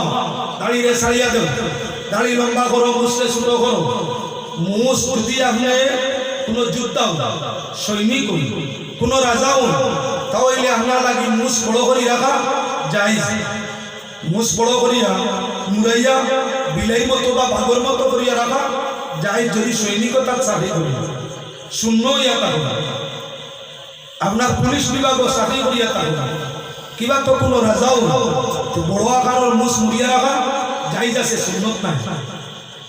দাড়িরে ছাড়িয়া দেও, দাড়ি লম্বা করো, মুছরে ছোট করো। মুছ যদি আপনে কোনো যোদ্ধা হন, সৈনিক হন, কোনো রাজা হন, তা অইলে আপনার লাগি মুছ বড় করি রাখা জায়েজ। মুছ বড় করিয়া, মুড়াইয়া, বিলাইর মতো বা বাঘর মতো করিয়া রাখা জায়েজ, যদি সৈনিকতার চাকরি করি, শূন্য হইয়া থাকো না। আপনার পুলিশ বিভাগও চাকরি করিয়া থাকো না, কিবা তো কোনো রাজাও না, তো বড় আকারর মুছ মুড়িয়া রাখা জায়েজ আছে, সুন্নত নাই।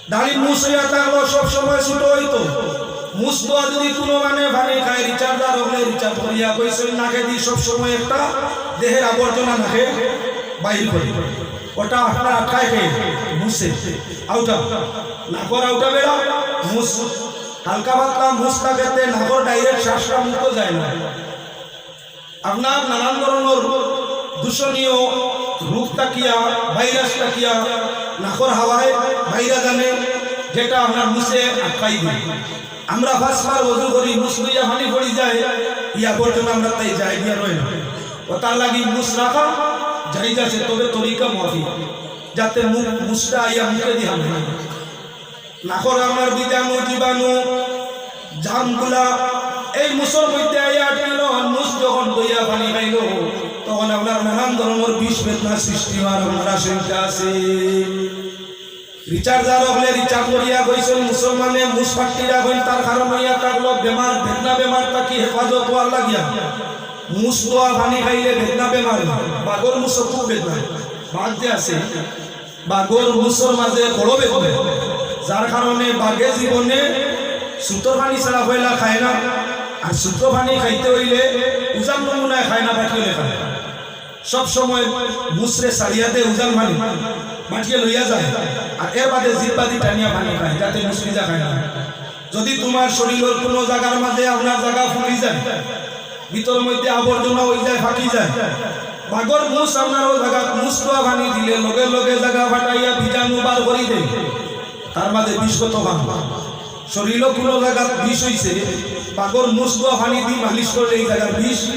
দাড়ি মুছ হইয়া থাকলো, সব সময় ছোট হইতো। মুছ দোয়া যদি কোনো মানে পানি খায়, রিচার্জার হকলে রিচার্জ করিয়া কইছেন, নাকেদি সব সময় একটা দেহের আবর্জনা নাকে বাইর করে, ওটা আপনার আটকায় কে? মুছে। আউটা, নাকর আউটা বেড়া মুছ। হালকা পাতলা মুছ থাকেতে নাকর ডাইরেক্ট শ্বাসটা মুখো যায় না। আপনার নানান ধরনর দূষণীয় রোগ থাকিয়া, ভাইরাস থাকিয়া নাকর হাওয়ায় বাইরা জানে, যেটা আপনার মুছে আটকাই দেয়। আমরা পাঁচবার ওযু করি, মুছ লইয়া পানি পড়ি যায়, ইয়া পর্যন্ত আমরা তাই যাই দিয়া রয় না। ও তার লাগি মুছ রাখা জায়েজ আছে, তবে তরিকা মাফিক, যাতে মুখ, মুছটা আইয়া মুখে দিয়া হয় না। নাকর আপনার বীজাণু, জীবাণু, জার্মগুলা এই মুছর মধ্যে আইয়া আটকিল। মুছ যখন দইয়া পানি খাইল, তখন আপনার নানান ধরনর বিষ বেদনা সৃষ্টি হওয়ার আপনারা শঙ্কা আছে। রিচার্জার হকলে রিচার্জ করিয়া কইছেন, মুসলমানে মুছ পাট্টি রাখইন, তার কারণ হইয়া থাকলো বেমার, বেদনা বেমার থাকি হেফাজত হওয়ার লাগিয়া। মুছ দোয়া পানি খাইলে বেদনা বেমার, বাঘর মুছ খুব বেদনা, বাঘ যে আছে, বাঘর মুছর মাঝে বড় বেদনা, যার কারণে বাঘে জীবনে সুতর পানি ছাড়া পয়লা খায় না। আর সুতর পানি খাইতে হইলে উজান নমুনায় খায় না, বাটি হলে খায়। সব সময় মুছরে ছাড়িয়া দে উজান পানি, বাটিয়ে লইয়া যায়। আর এর বাদে জিব্বা দি টানিয়া পানি খায়, যাতে মুছ ভিজা খায় না। যদি তোমার শরীরের কোনো জায়গার মাঝে আপনার জায়গা ফুলি যায়, ভিতর মধ্যে আবর্জনা হয়ে যায়, ফাটি যায়, বাঘর মুছ আপনার ওই জায়গা মুছ দোয়া পানি দিলে লগে লগে জায়গা ফাটাইয়া বীজাণু বার করি দেয়। তার মাঝে বিষ কত ভাগ? শরীরও কোনো জায়গা বিষ হইছে, বাঘর মুছ দোয়া পানি দি মালিশ করলে এই জায়গার বিষ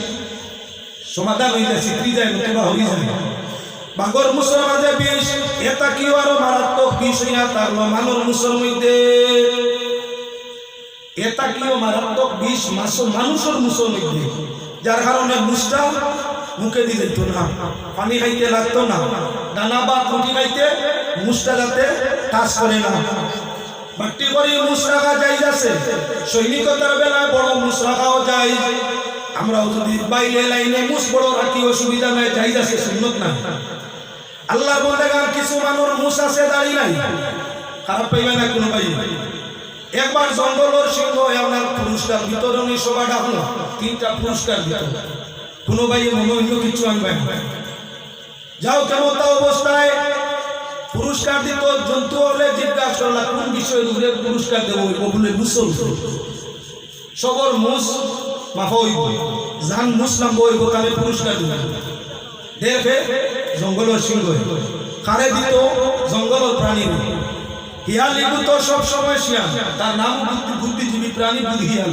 সমাধান হয়ে যায়, ছিতরি যায়, নতুবা হরি যায়। বাঘর মুছর মাঝে বিষ, এটা কিও আরো মারাত্মক বিষ হইয়া তার মানুর মুছর মধ্যে। এটা কিও মারাত্মক বিষ মাছ-, মানুষের মুছর মধ্যে, যার কারণে মুছটা মুখে দিয়ে যেত না, পানি খাইতে লাগতো না, দানা বা রুটি খাইতে মুছটা যাতে টাচ করে না। বাট্টি করি মুছ রাখা জায়েজ আছে, সৈনিকতার বেলায় বড় মুছ রাখাও জায়েজ। আমরাও যদি বাইলে লাইনে মুছ বড় রাখি অসুবিধা নাই, জায়েজ আছে, সুন্নত না। আল্লাহর বন্দেগান, কিছু মানুষ মুছ আছে, দাড়ি নাই, খারাপ পাইবা না কোনো ভাই। একবার জঙ্গলর সিংহ আপনার পুরস্কার বিতরণী সভা ডাকলো, তিনটা পুরস্কার দিত। কোনো ভাই মনে হইল কিছু আনবেন, যাও কেমন তা অবস্থায় পুরস্কার দিত। জন্তু হলে জিজ্ঞাসা করলা, "কোন বিষয়ের উপরে পুরস্কার দেবো?" ও বলে, "মুছর উপরে।" সবর মুছ মাফা হইব, যান মুছ লম্বা হইব, তাহলে পুরস্কার দিব। দেখে জঙ্গলর সিংহ, কারে দিত? জঙ্গলর প্রাণী। হিয়াল ইগু তো সব সময় শিয়াল, তার নাম বুদ্ধি-, বুদ্ধিজীবী প্রাণী, বুদ্ধিয়াল।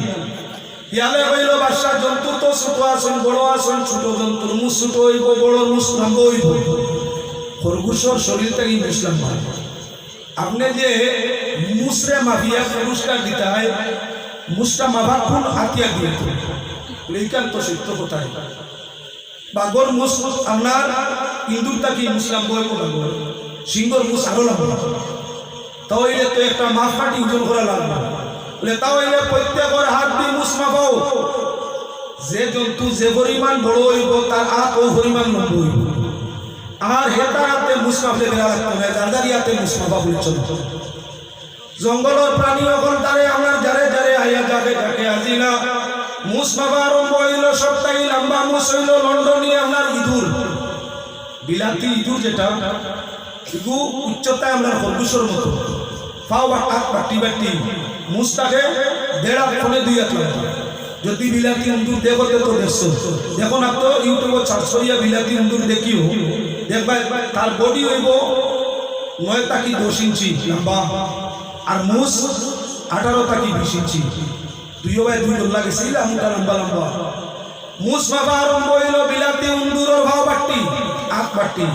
হিয়ালে কইল, "বাদশা, জন্তু তো ছোট আছইন, বড় আছইন, ছোট জন্তুর মুছ ছোট হইব, বড় মুছ লম্বা হইব।" খরগোশর শরীর থাকি মুছ লম্বা। আপনে যে মুছরে মাফিয়া পুরস্কার দিতায়, মুছটা মাফা কোন আতিয়া দিয়ে? বলে, "এইখান তো সত্য কথাই।" বাঘর মুছ আপনার ইন্দুর থাকি মুছ লম্বা হইব, বাঘর সিংহর মুছ আরো লম্বা। তা হইলে তো একটা মাপকাঠি ওজন করা লাগবে। বলে, "তা হইলে প্রত্যেকর হাত দিয়ে মুছ মাপাও। যে জন্তু যে পরিমাণ বড় হইব, তার হাত ও পরিমাণ লম্বা হইব। আর হেতার হাতে মুছ মাপলে বেড়া লাগতো না, যার যার ইয়াতে মুছ মাপা বলে চলতো।" জঙ্গলর প্রাণী অকল তারে আপনার যারে যারে আইয়া যাকে যাকে আজিলা। মুছ মাপা আরম্ভ হইল, সপ্তাহে লম্বা মুছ হইল লন্ডনী আপনার ইঁদুর, বিলাতি ইঁদুর যেটা, ইগু উচ্চতায় আপনার খরগোশর মতো, পাও বা হাত বাটি বাটি, মুছ থাকে দেড় হাত পনে দুই হাত লম্বা। যদি বিলাতি উন্দুর দেখো, তে তো দেখছো। দেখো না তো, YouTube-ও search করিয়া বিলাতি উন্দুর দেখিও, দেখবায় তার body অইবো নয় থাকি দশ ইঞ্চি লম্বা, আর মুছ আঠারো থাকি বিশ ইঞ্চি। দুইও বায় দুই দল লাগেছিল, আমটা লম্বা লম্বা। মুছ মাপা আরম্ভ অইলো বিলাতি উন্দুরর পাও বাট্টি, আত বাট্টি।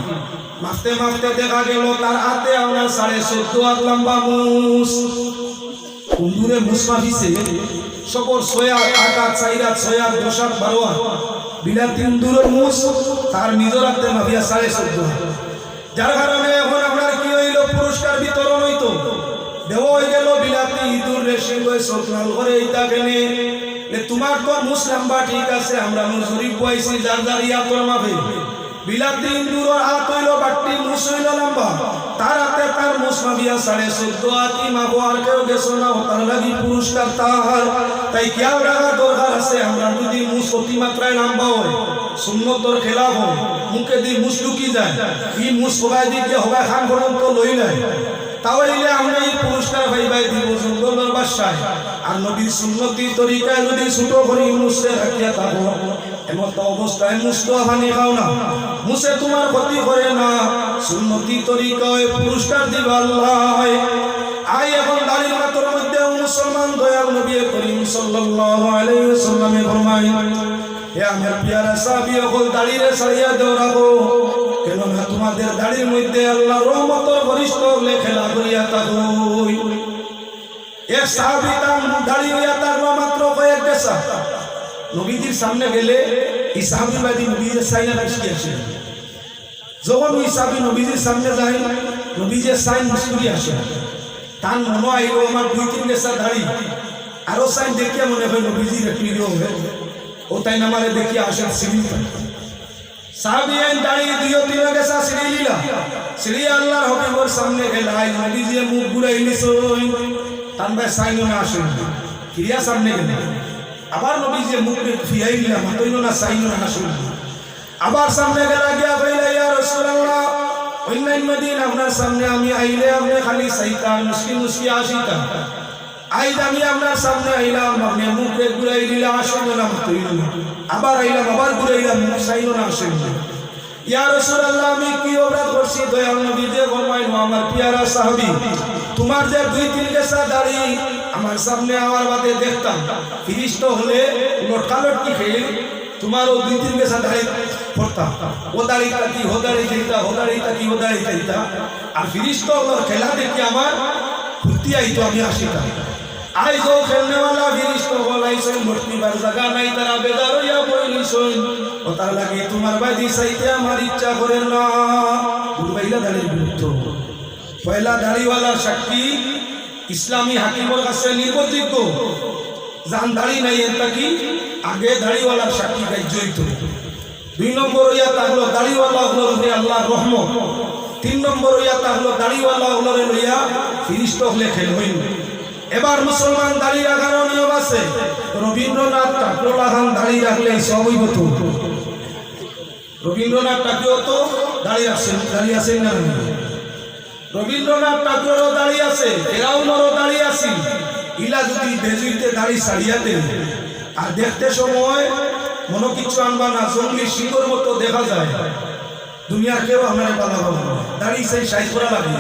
মাপতে মাপতে দেখা গেল তার আতে আপনার সাড়ে চোদ্দ আত লম্বা মুছ। উন্দুরে মুছ মাপিছে, সবর ছয় আত, আট আত, চাইর আত, ছয় আত, দশ আত, বারো আত। বিলাতি উন্দুরর মুছ তার নিজর আতে মাপিয়া সাড়ে চোদ্দ আত। যার কারণে এখন আপনার কি অইলো, পুরস্কার বিতরণ অইতো, দেওয়া অইগেলো বিলাতি ইঁদুররে, সিংহে চোখ লাল করে ইতা কেনে। এ, তুমার তো মুছ লম্বা ঠিক আছে, আমরা নু জরিপ বওয়াইছি যার যার আতর মাপে। বিলাতি ইন্দুরর আত অইলো বাট্টি, মুছ অইলো লম্বা। তার আতে তার মুছ মাপিয়া সাড়ে চোদ্দ আত, ই মাপো আর কেউ গেছো না, অতার লাগি পুরস্কার তার। তাই খিয়াল রাখা দরকার আছে, আমরা যদি মুছ অতিমাত্রায় লম্বা অয়, সুন্নতর খেলাফ অয়, মুখেদি মুছ ঢুকি যায়, ই মুছ হবায়দি গিয়া হবায় কান পর্যন্ত লইলায়, তাইলে আমরা ই পুরস্কার পাইবায় দিব জঙ্গলর বাদশায়। আর নবীর সুন্নতি তরিকায় যদি ছোট করি মুছরে রাখিয়া থাকো, এমতো অবস্থায় মুছ তো পানি খাও না, মুছে তুমার ক্ষতি করে না, সুন্নতি তরিকায় পুরস্কার দিবা আল্লায়। আই এখন দাড়ির মাতর মধ্যে মুসলমান দয়াল নবী করিম সাল্লাল্লাহু আলাইহি ওয়াসাল্লামে ফরমাইন, হে আমার পিয়ারা সাহাবী অকল, দাড়িরে ছাড়িয়া দেও রাখো, কেননা তুমাদের দাড়ির মধ্যে আল্লার রহমতর ফিরিস্তা অকলে খেলা করিয়া থাকইন। এক সাহাবী তান দাড়ি অইয়া থাকলো মাত্র কয়েক গেছা। নবীজির সামনে গেলে ই সাহাবী বাদে নবীজিরে চাইন না, মুচকি হাসে। যখন ওই সাহাবী নবীজির সামনে যাইন, নবীজিরে চাইন, মুচকি হাসে। তান মনো আইলো, আমার দুই তিন গেছা দাড়ি, আরো চাইন দেখিয়া মনে অয় নবীজির একটু ইয়ে অইবো, অউ তাইন আমারে দেখিয়া হাসের, ছিড়ি দিতা। সাহাবী আইন দাড়ি দুইও তিনো গেছা ছিড়িলিলা। ছিড়িয়া আল্লার হাবিবর সামনে গেলা, আইজ নবীজিয়ে মুখ ঘুরাইলিছইন। তান বায় চাইনও না, হাসইন না। ফিরিয়া সামনে গেলা। আবার নবীজিয়ে মুখ ফিরাইলিলা, মাতইনও না, চাইনও না, হাসইন না। আবার সামনে গেলা, গিয়া কইলা, ইয়া রাসুলাল্লাহ, অইন্যাইন্য দিন আপনার সামনে আমি আইলে আপনে খালি চাইতা, মুচকি মুচকি হাসিতা। আইজ আমি আপনার সামনে আইলাম, আপনে মুখ ঘুরাইলিলা, হাসইন না, মাতইন না। আবার আইলাম, আবার ঘুরাইলাম, মুখ চাইন না, হাসইন না। ইয়া রাসুলাল্লাহ, আমি কি অপরাধ করছি? দয়াল নবীজিয়ে ফরমাইন, ও আমার পিয়ারা সাহাবী, তুমার যে দুই তিন গেছা দাড়ি, আমার সামনে আওয়ার বাদে দেখতাম, ফিরিস্তা অকলে লটকালটকি খেইল, তুমার অউ দুই তিন গেছা দাড়ি পড়তা। অউ দাড়ি থাকি হউ দাড়ি যাইতা, হউ দাড়ি থাকি অউ দাড়ি যাইতা। আর ফিরিস্তা অকলর খেলা দেখি আমার ফুর্তি আইতো, আমি হাসিতাম। আইজ অউ খেলনেওয়ালা ফিরিস্তা অকল আইছইন, বসতিবার জাগা নাই, তারা বেজার অইয়া বই রইছইন। অতার লাগি তুমার বায়দি চাইতে আমার ইচ্ছা করের না। বুঝবায়নি দাড়ির গুরুত্ব? পয়লা দাড়িওয়ালার সাক্ষী ইসলামী হাকিমর কাছে নির্ভরযোগ্য। যান দাড়ি নাই, এর থাকি আগে দাড়িওয়ালার সাক্ষী গ্রাহ্য অইতো। দুই নম্বর অইয়া থাকলো দাড়িওয়ালা অকলর উপরে আল্লার রহমত। তিন নম্বর অইয়া থাকলো দাড়িওয়ালা অকলরে লইয়া ফিরিস্তা অকলে খেলইন। এবার মুসলমান দাড়ি রাখারও নিয়ম আছে। রবীন্দ্রনাথ ঠাকুর লাখান দাড়ি রাখলে সব অইবো তো। রবীন্দ্রনাথ ঠাকুরও তো দাড়ি আছে, দাড়ি আছে না নাই? রবীন্দ্রনাথ ঠাকুররও দাড়ি আছে, ফেরাউনরও দাড়ি আছে। ইলা যদি বেজুইতে দাড়ি ছাড়িয়া দেয়, আর দেখতে সময় মনো কিচ্ছু আনবা না, জংলি সিংহর মতো দেখা যায়। দুনিয়ার কেউ আপনারে ভালা পাইবো না। দাড়ি ইছাইন সাইজ করা লাগে,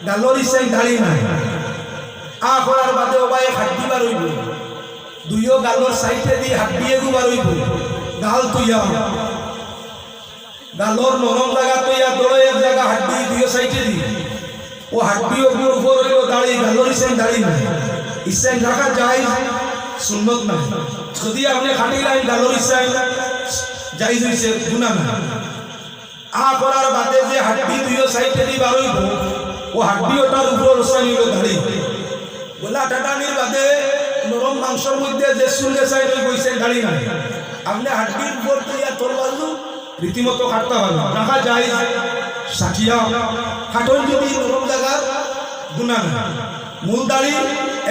গালর ইছাইন দাড়ি নাই। আ করার বাদে অবায় হাড্ডি বার অইবো, দুইও গালর সাইডেদি হাড্ডি এগু বার অইবো, গাল থুইয়া। গালর নরম জাগা থুইয়া ধরো এক জাগা হাড্ডি দুইও সাইডেদি। অউ হাড্ডি অগুর উপর অইলো দাড়ি, গালর ইছাইন দাড়ি নাই। ইছাইন রাখা জায়েজ, সুন্নত নায়। যদি আপনে কাটিলাইন গালর ইছাইন, জায়েজ অইছে, গুনা নায়। আ করার বাদে যে হাড্ডি দুইও সাইডেদি বার অইবো, অউ হাড্ডি অটার উপর ইছাইন অইলো দাড়ি। গলা টাটানির বাদে নরম মাংসর মধ্যে যে চুল গেছাইন অইবো, ইছাইন দাড়ি নাই। আপনে হাড্ডির উপর থুইয়া তলবাজু রীতিমতো কাটতা পারবা, রাখা জায়েজ। সাটিয়া কাটইন যদি নরম জাগার, গুনা নায়। মূল দাড়ি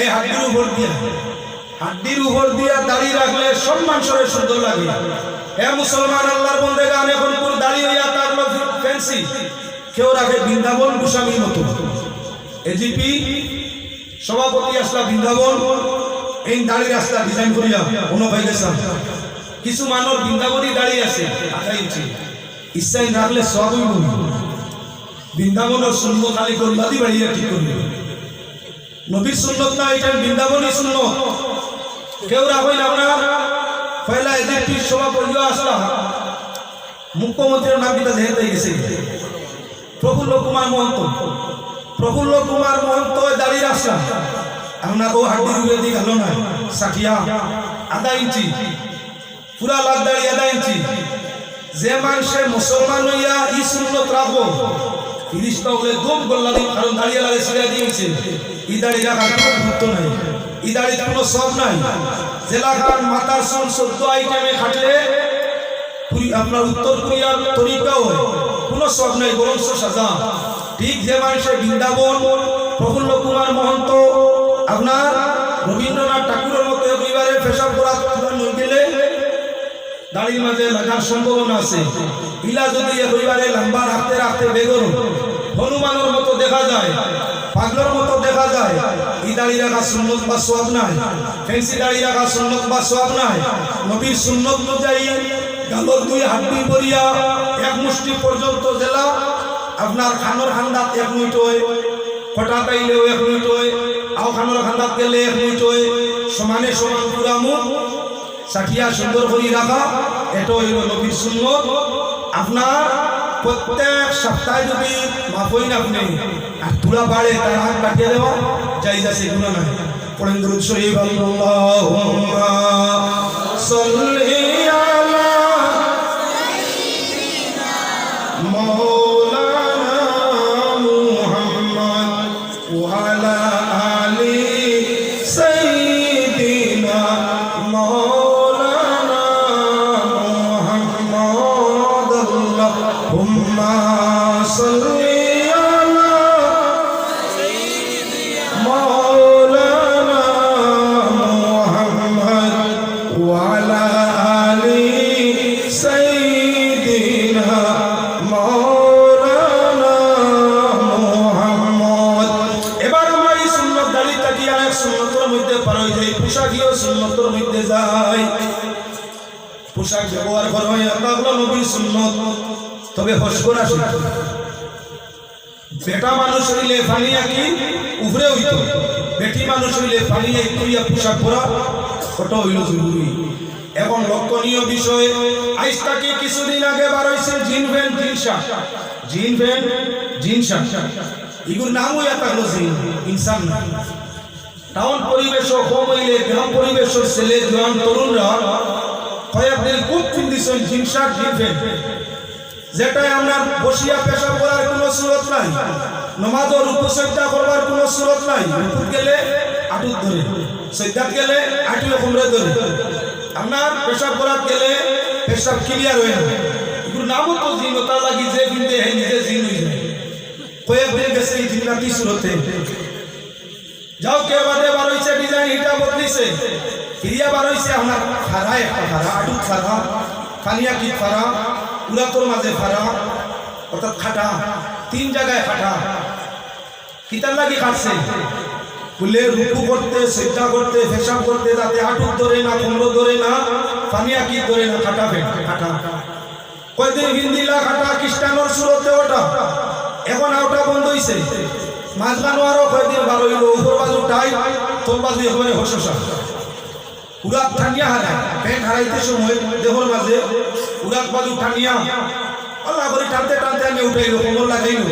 এই হাড্ডির উপর দিয়া, হাড্ডির উপর দিয়া দাড়ি রাখলে সব মানষরে সুন্দর লাগে। হে মুসলমান, আল্লার বন্দেগান, অখন কুর দাড়ি অইয়া থাকলো ফেন্সি, কেউ রাখে বৃন্দাবন গোস্বামীর মতো। এজিপি সভাপতি আছলা বৃন্দাবন, এই দাড়ি রাস্তা ডিজাইন করিয়া অনো পাই গেছাম। কিছু মানুষ বৃন্দাবনী দাড়ি আছে, আধা ইঞ্চি। ইচ্ছাই রাখলে সব অইব। বৃন্দাবনর সুন্নত খালি কল্লাদি বাড়িয়া ঠিক করিয়া। নবীর সুন্নত না, এটা বৃন্দাবনী সুন্নত। কেউ রাখইন আপনার পয়লা এজিপির সভা পড়িয়া আসলা। মুখ্যমন্ত্রীর নাম কিতা যেহেতু গেছে, প্রফুল্ল কুমার মহন্ত। প্রফুল্ল কুমার মহন্ত দাড়ি রাখছলা। আপনার ও হাড্ডির উপরে দি গেল না, ষাটিয়া, আধা ইঞ্চি। পুরা লাখ দাড়ি আধা ইঞ্চি। যে মানষে মুসলমান অইয়া ই সুন্নত রাখবো, ফিরিস্তা অকলে দুম গল্লা দিবা, কারণ দাড়িআলারে ছিড়া দিয়া গেছে। ই দাড়ি রাখার কোনো গুরুত্ব নাই, ই দাড়িত কোনো সব নাই। যেলাখান মাথার চুল চোদ্দ আইটেমে কাটলে পুরি-, আপনার উত্তর কোরিয়ার তরিকা অয়, কোনো সব নাই, বরঞ্চ সাজা। ঠিক যে মানষে বৃন্দাবন, প্রফুল্ল কুমার মহন্ত, আপনার রবীন্দ্রনাথ ঠাকুরর মতো একেবারে পেশাব করা তুলা নই গেলে দাড়ির মাঝে লাগার সম্ভাবনা আছে। ইলা যদি একেবারে লম্বা রাখতে রাখতে বেগরম হনুমানর মতো দেখা যায়, পাগলর মতো দেখা যায়, ই দাড়ি রাখা সুন্নত বা সওয়াব নাই। ফেন্সি দাড়ি রাখা সুন্নত বা সওয়াব নাই। নবীর সুন্নত অনুযায়ী গালর দুই হাড্ডি ভরিয়া এক মুষ্টি পর্যন্ত যেলা, আপনার কানর কান্দাত এক মুইট অয়, কটা তাইলেও এক মুইট অয়, আও কানর কান্দাত গেলে এক মুইট অয়, সমানে সমান পুরা মুখ ষাটিয়া সুন্দর করি রাখা, এটা অইল নবীর সুন্নত। আপনার প্রত্যেক সপ্তাহে যদি মাফ অইন আপনি, আর থুড়া বাড়ে তার হাত কাটিয়া দেওয়া জায়েজ আছে, গুনাহ নাই। পড়েন দুরূদ শরীফ, আল্লাহুম্মা সাল্লি আলা মাওলানা মুহাম্মদ ওয়া আলা আলি সাইয়্যিদিনা মাওলানা মুহাম্মদ। আল্লাহুম্মা সাল্লি আলা মাওলানা মুহাম্মদ ওয়া আলা আলি সাইয়্যিদিনা মাওলানা মুহাম্মদ। এবার আমরা এই সুন্নত দাড়ি থাকি আরেক সুন্নতর মধ্যে পার অই যাই, পোশাকিও সুন্নতর মধ্যে যাই। পোশাক ব্যবহার করা অয়, এটা অইল নবীর সুন্নত। তবে হস করা সুন্নত। বেটা মানুষ অইলে পানি আকি উপরে অইতো, বেটি মানুষ অইলে পানি আকি অইয়া পোশাক পরা, ওটা অইল জরুরি। এখন লক্ষণীয় বিষয়, আইজ থাকি কিছুদিন আগে বার অইছে জিন প্যান্ট, জিন শার্ট, জিন প্যান্ট, জিন শার্ট। ইগুর নাম অইয়া থাকলো জিন, ইনসান না। টাউন পরিবেশও কম অইলে গ্রাম পরিবেশর ছেলে, জোয়ান, তরুণরা কয়েকদিন খুব পিন্দিছইন জিন শার্ট, জিন প্যান্ট। যেটায় আপনার বসিয়া পেশাব করার কোনো সুরত নাই, নমাজও রুকু সইজদা করবার কোনো সুরত নাই। রুকুত গেলে আটুত ধরে, সইজদাত গেলে আটুয়ে কোমরে ধরে, আপনার পেশাব করাত গেলে পেশাব ক্লিয়ার অয় না। ইগুর নামও তো জিন, ওটার লাগি যে পিন্দে হে নিজে জিন অই যায়। কয়েকদিন গেছে এই জিন্নাতি সুরতে। যাও, কে বাদে বার অইছে, ডিজাইন ইটা বদলিছে। ফিরিয়া বার অইছে আপনার ফাড়া, একটা ফাড়া, আটুত ফাড়া, পানি আকিত ফাড়া, উরাতর মাঝে ফাড়া, অর্থাৎ কাটা, তিন জাগায় কাটা। কিতার লাগি কাটছে? বুলে রুকু করতে, সইজদা করতে, পেশাব করতে যাতে আটুত ধরে না, কোমরো ধরে না, পানি আকিত ধরে না, কাটা প্যান্ট, কাটা। কয়দিন হিন্দিলা কাটা খ্রিস্টানর সুরতে ওটা, এখন ওটা বন্ধ অইছে। মাঝখানো আরো কয়দিন বার অইলো, উপর বাজু টাইট, তল বাজু একেবারে হশসা। উরাত টানিয়া হারায়, প্যান্ট হারাইতে সময় দেহর মাঝে উরাত বাজু টানিয়া, আল্লাহ করি টানতে টানতে আমি উঠাইলো, কোমর লাগাইলো।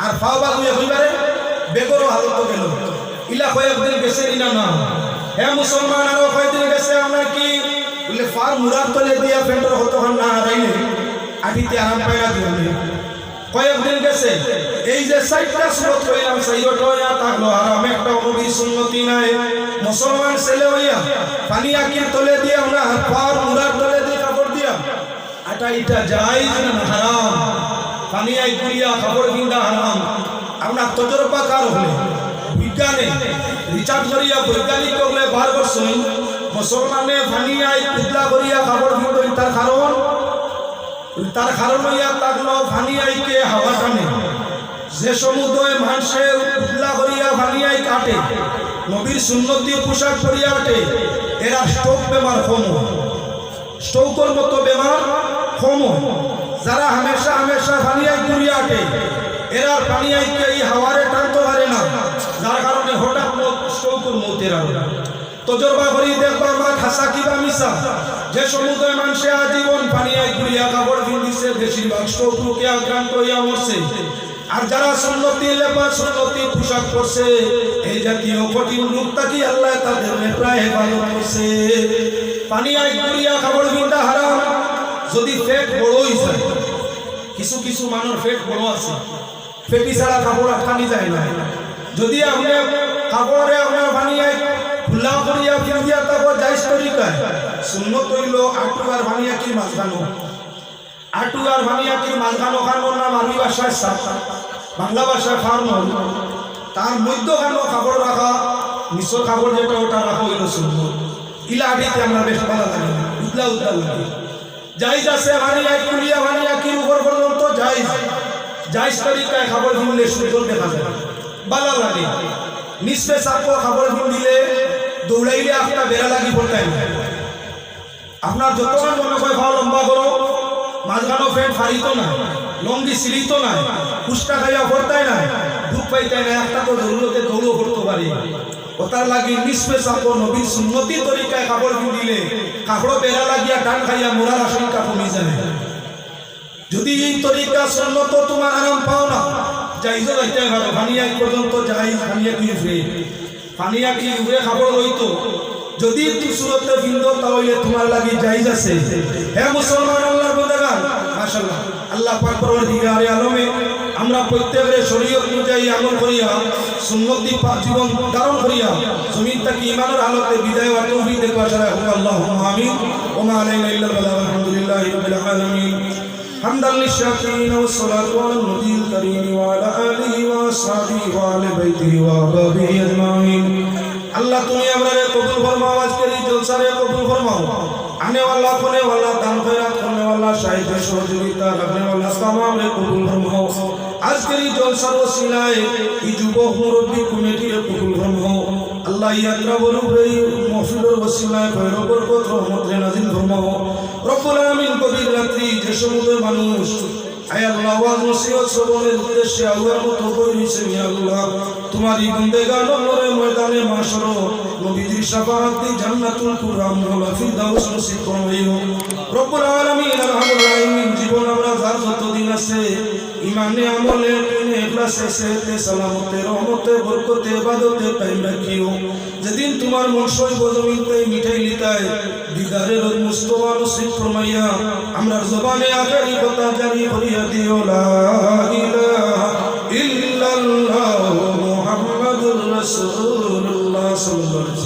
আর পাও বাজু একেবারে বেগরো হালত গেল। ইলা কয়েকদিন গেছে ইনা না। হে মুসলমান, আরো কয়েকদিন গেছে আমরা কি বুলে ফার মুরার তলে দিয়া প্যান্টর কতখান না হারাইলে আটিতে আরাম পায় না জীবনে। কয়েকদিন গেছে, এই যে চাইরটা সুরত কইলাম, চাইরোটা ইয়া থাকলো হারাম, একটা নবীর সুন্নতি নাই। মুসলমান ছেলে অইয়া পানি আকির তলে দিয়া আমরা ফার মুরার তলে দিয়া কাপড় দিয়া আটা ইটা জায়েজ না হারাম? পানি আই করিয়া কাপড় পিন্দা হারাম। আপনার তজরবাকার অকলে, বিজ্ঞানে রিসার্চ করিয়া বৈজ্ঞানিক অকলে বার করছইন, মুসলমানে পানি আই কুদলা করিয়া কাপড় পিন্দইন, তার কারণ, তার কারণ অইয়া থাকলো পানি আইকে হাওয়া টানে। যে সমুদয় মানষে কুদলা করিয়া পানি আই কাটে, নবীর সুন্নতি পোশাক পরিয়া আটে, এরা স্ট্রোক বেমার কম অয়, স্ট্রোকর মতো বেমার কম অয়। যারা হামেশা হামেশা পানি আইক ঘুরিয়া আটে, এরার পানি আইকে ই হাওয়ারে টানতো পারে না, যার কারণে হঠাৎ মত, স্ট্রোকর মত এরার। তজরবা করি দেখবা মাত হাছা কিবা মিছা, যে সমুদয় মানষে আজীবন পানি আইক ঘুরিয়া কাপড় পিন্দিছে, বেশিরভাগ স্ট্রোক রোগে আক্রান্ত অইয়া মরছে। আর যারা সুন্নতি লেবাস, সুন্নতি পোশাক পরছে, এই জাতীয় কঠিন রোগ থাকি আল্লায় তাদেররে প্রায় হেফাজত করছে। পানি আইক ঘুরিয়া কাপড় পিন্দা হারাম। যদি পেট বড় অই যায়, কিছু কিছু মানষর পেট বড় আছে, পেটি ছাড়া কাপড় আটকানি যায় না। যদি আপনে কাপড়রে আপনার পানি আইক খুলা করিয়া পিন্দিয়া থাকো জায়েজ তরিকায়, সুন্নত অইলো আটু আর পানি আইকর মাঝখানো। আটু আর পানি আইকর মাঝখানো খানোর নাম আরবি ভাষায় সাত, বাংলা ভাষায় ফার্মল। তার মধ্যখানো কাপড় রাখা, নিচর কাপড় যেটা, ওটা রাখা অইলো সুন্নত। ইলা আটিতে আমরা বেশ ভালা লাগে না, উদলা উদলা লাগে। জায়েজ আছে, পানি আইক খুলিয়া পানি আইকর উপর পর্যন্ত জায়েজ। জায়েজ তরিকায় কাপড় পিনলে সুন্দর দেখা যায়, ভালা লাগে। নিসফে সাকো কাপড় পিন্দিলে দৌড়াইলে আখতা বেড়া লাগি পড়তায় না। আপনার যতখান মনে অয় পাও লম্বা করো, মাঝখানো প্যান্ট ফাড়িতো না, লুঙ্গি ছিড়িতো না, কুষ্টা খাইয়া পড়তায় না, দুখ পাইতায় না, একটা তো জরুরতে দৌড়ও করতো পারি। ওটার লাগি নিসফে সাকো নবীর সুন্নতি তরিকায় কাপড় পিন্দিলে কাপড় বেড়া লাগিয়া টান খাইয়া মরার আশঙ্কা কমি যায়। যদি এই তরিকা সুন্নত তুমার আরাম পাও না, জায়েজও যাইতায় পারো, পানি আইক পর্যন্ত জায়েজ, পানি আইকর উপরে, পানি আইকর উপরে কাপড় রইতো। যদি একটু সুরতে পিন্দো, তা অইলে তুমার লাগি জায়েজ আছে। হে মুসলমান, আল্লাহর বন্দেগান, মাশাআল্লাহ, আল্লাহ পাক পরওয়ারদিগারে আলমে আমরা প্রত্যেকরে শরীয়ত অনুযায়ী আমল করিয়া, সুন্নতি পা-, জীবন ধারণ করিয়া, জমিন থাকি ইমানর হালতে বিদায় অওয়ার তৌফিক দেউক, সারা হোক, আল্লাহুম্মা আমিন। ওয়া মা আলাইনা ইল্লাল বালাগ, আলহামদুলিল্লাহি রাব্বিল আলামিন। حمدا للشاكرين والصلاة على النبي الكريم وعلى آله وأصحابه وأهل بيته وأحبابه أجمعين। আল্লাহ, তুমি আমরারে কবুল ফরমাও, আজকের এই জলসারে কবুল ফরমাও। আনেওয়ালা, খানেওয়ালা, দান খয়রাত করনেওয়ালা, সাহায্য সহযোগিতা রাখনেওয়ালা, তামামরে কবুল ফরমাও। আজকের এই জলসার ওসিলায় এই যুবক মুরব্বী কমিটিরে কবুল ফরমাও। আল্লাহ, এই আত্রাবর উপরে এই মহফিলর ওসিলায় খয়র বরকত রহমতরে নাজিল ফরমাও। রব্বুল আলামিন, গভীর রাত্রি যে সমুদয় মানুষ, আয় আল্লাহ, ওয়াজ নসিহত শ্রবণের উদ্দেশ্যে আওয়ার মতো বই রইছে, ইয়া আল্লাহ, তুমার এই বন্দেগান অকলরে ময়দানে মাশর নবীজির শাফাআতে জান্নাতুল কুবরা আমল ফিরদাউস নসিব ফরমাইও। রব্বুল আলামিন, আরহামুর রাহিমিন, জীবন আমরা যার যতদিন আছে, ইমানে, আমলে, দিনে, ইখলাসে, সেহতে, সালামতে, রহমতে, বরকতে, ইবাদতে কায়েম রাখিও। যেদিন তুমার মন সইব জমিনতে মিটাইলিতায়, দিদারে রোজ মুস্তফা নসিব ফরমাইয়া, আমরার জবানে আখেরি কথা জারি করিয়া দিও, লা ইলাহা ইল্লাল্লাহু মুহাম্মাদুর রাসূলুল্লাহ সাল্লাল্লাহু আলাইহি ওয়াসাল্লাম।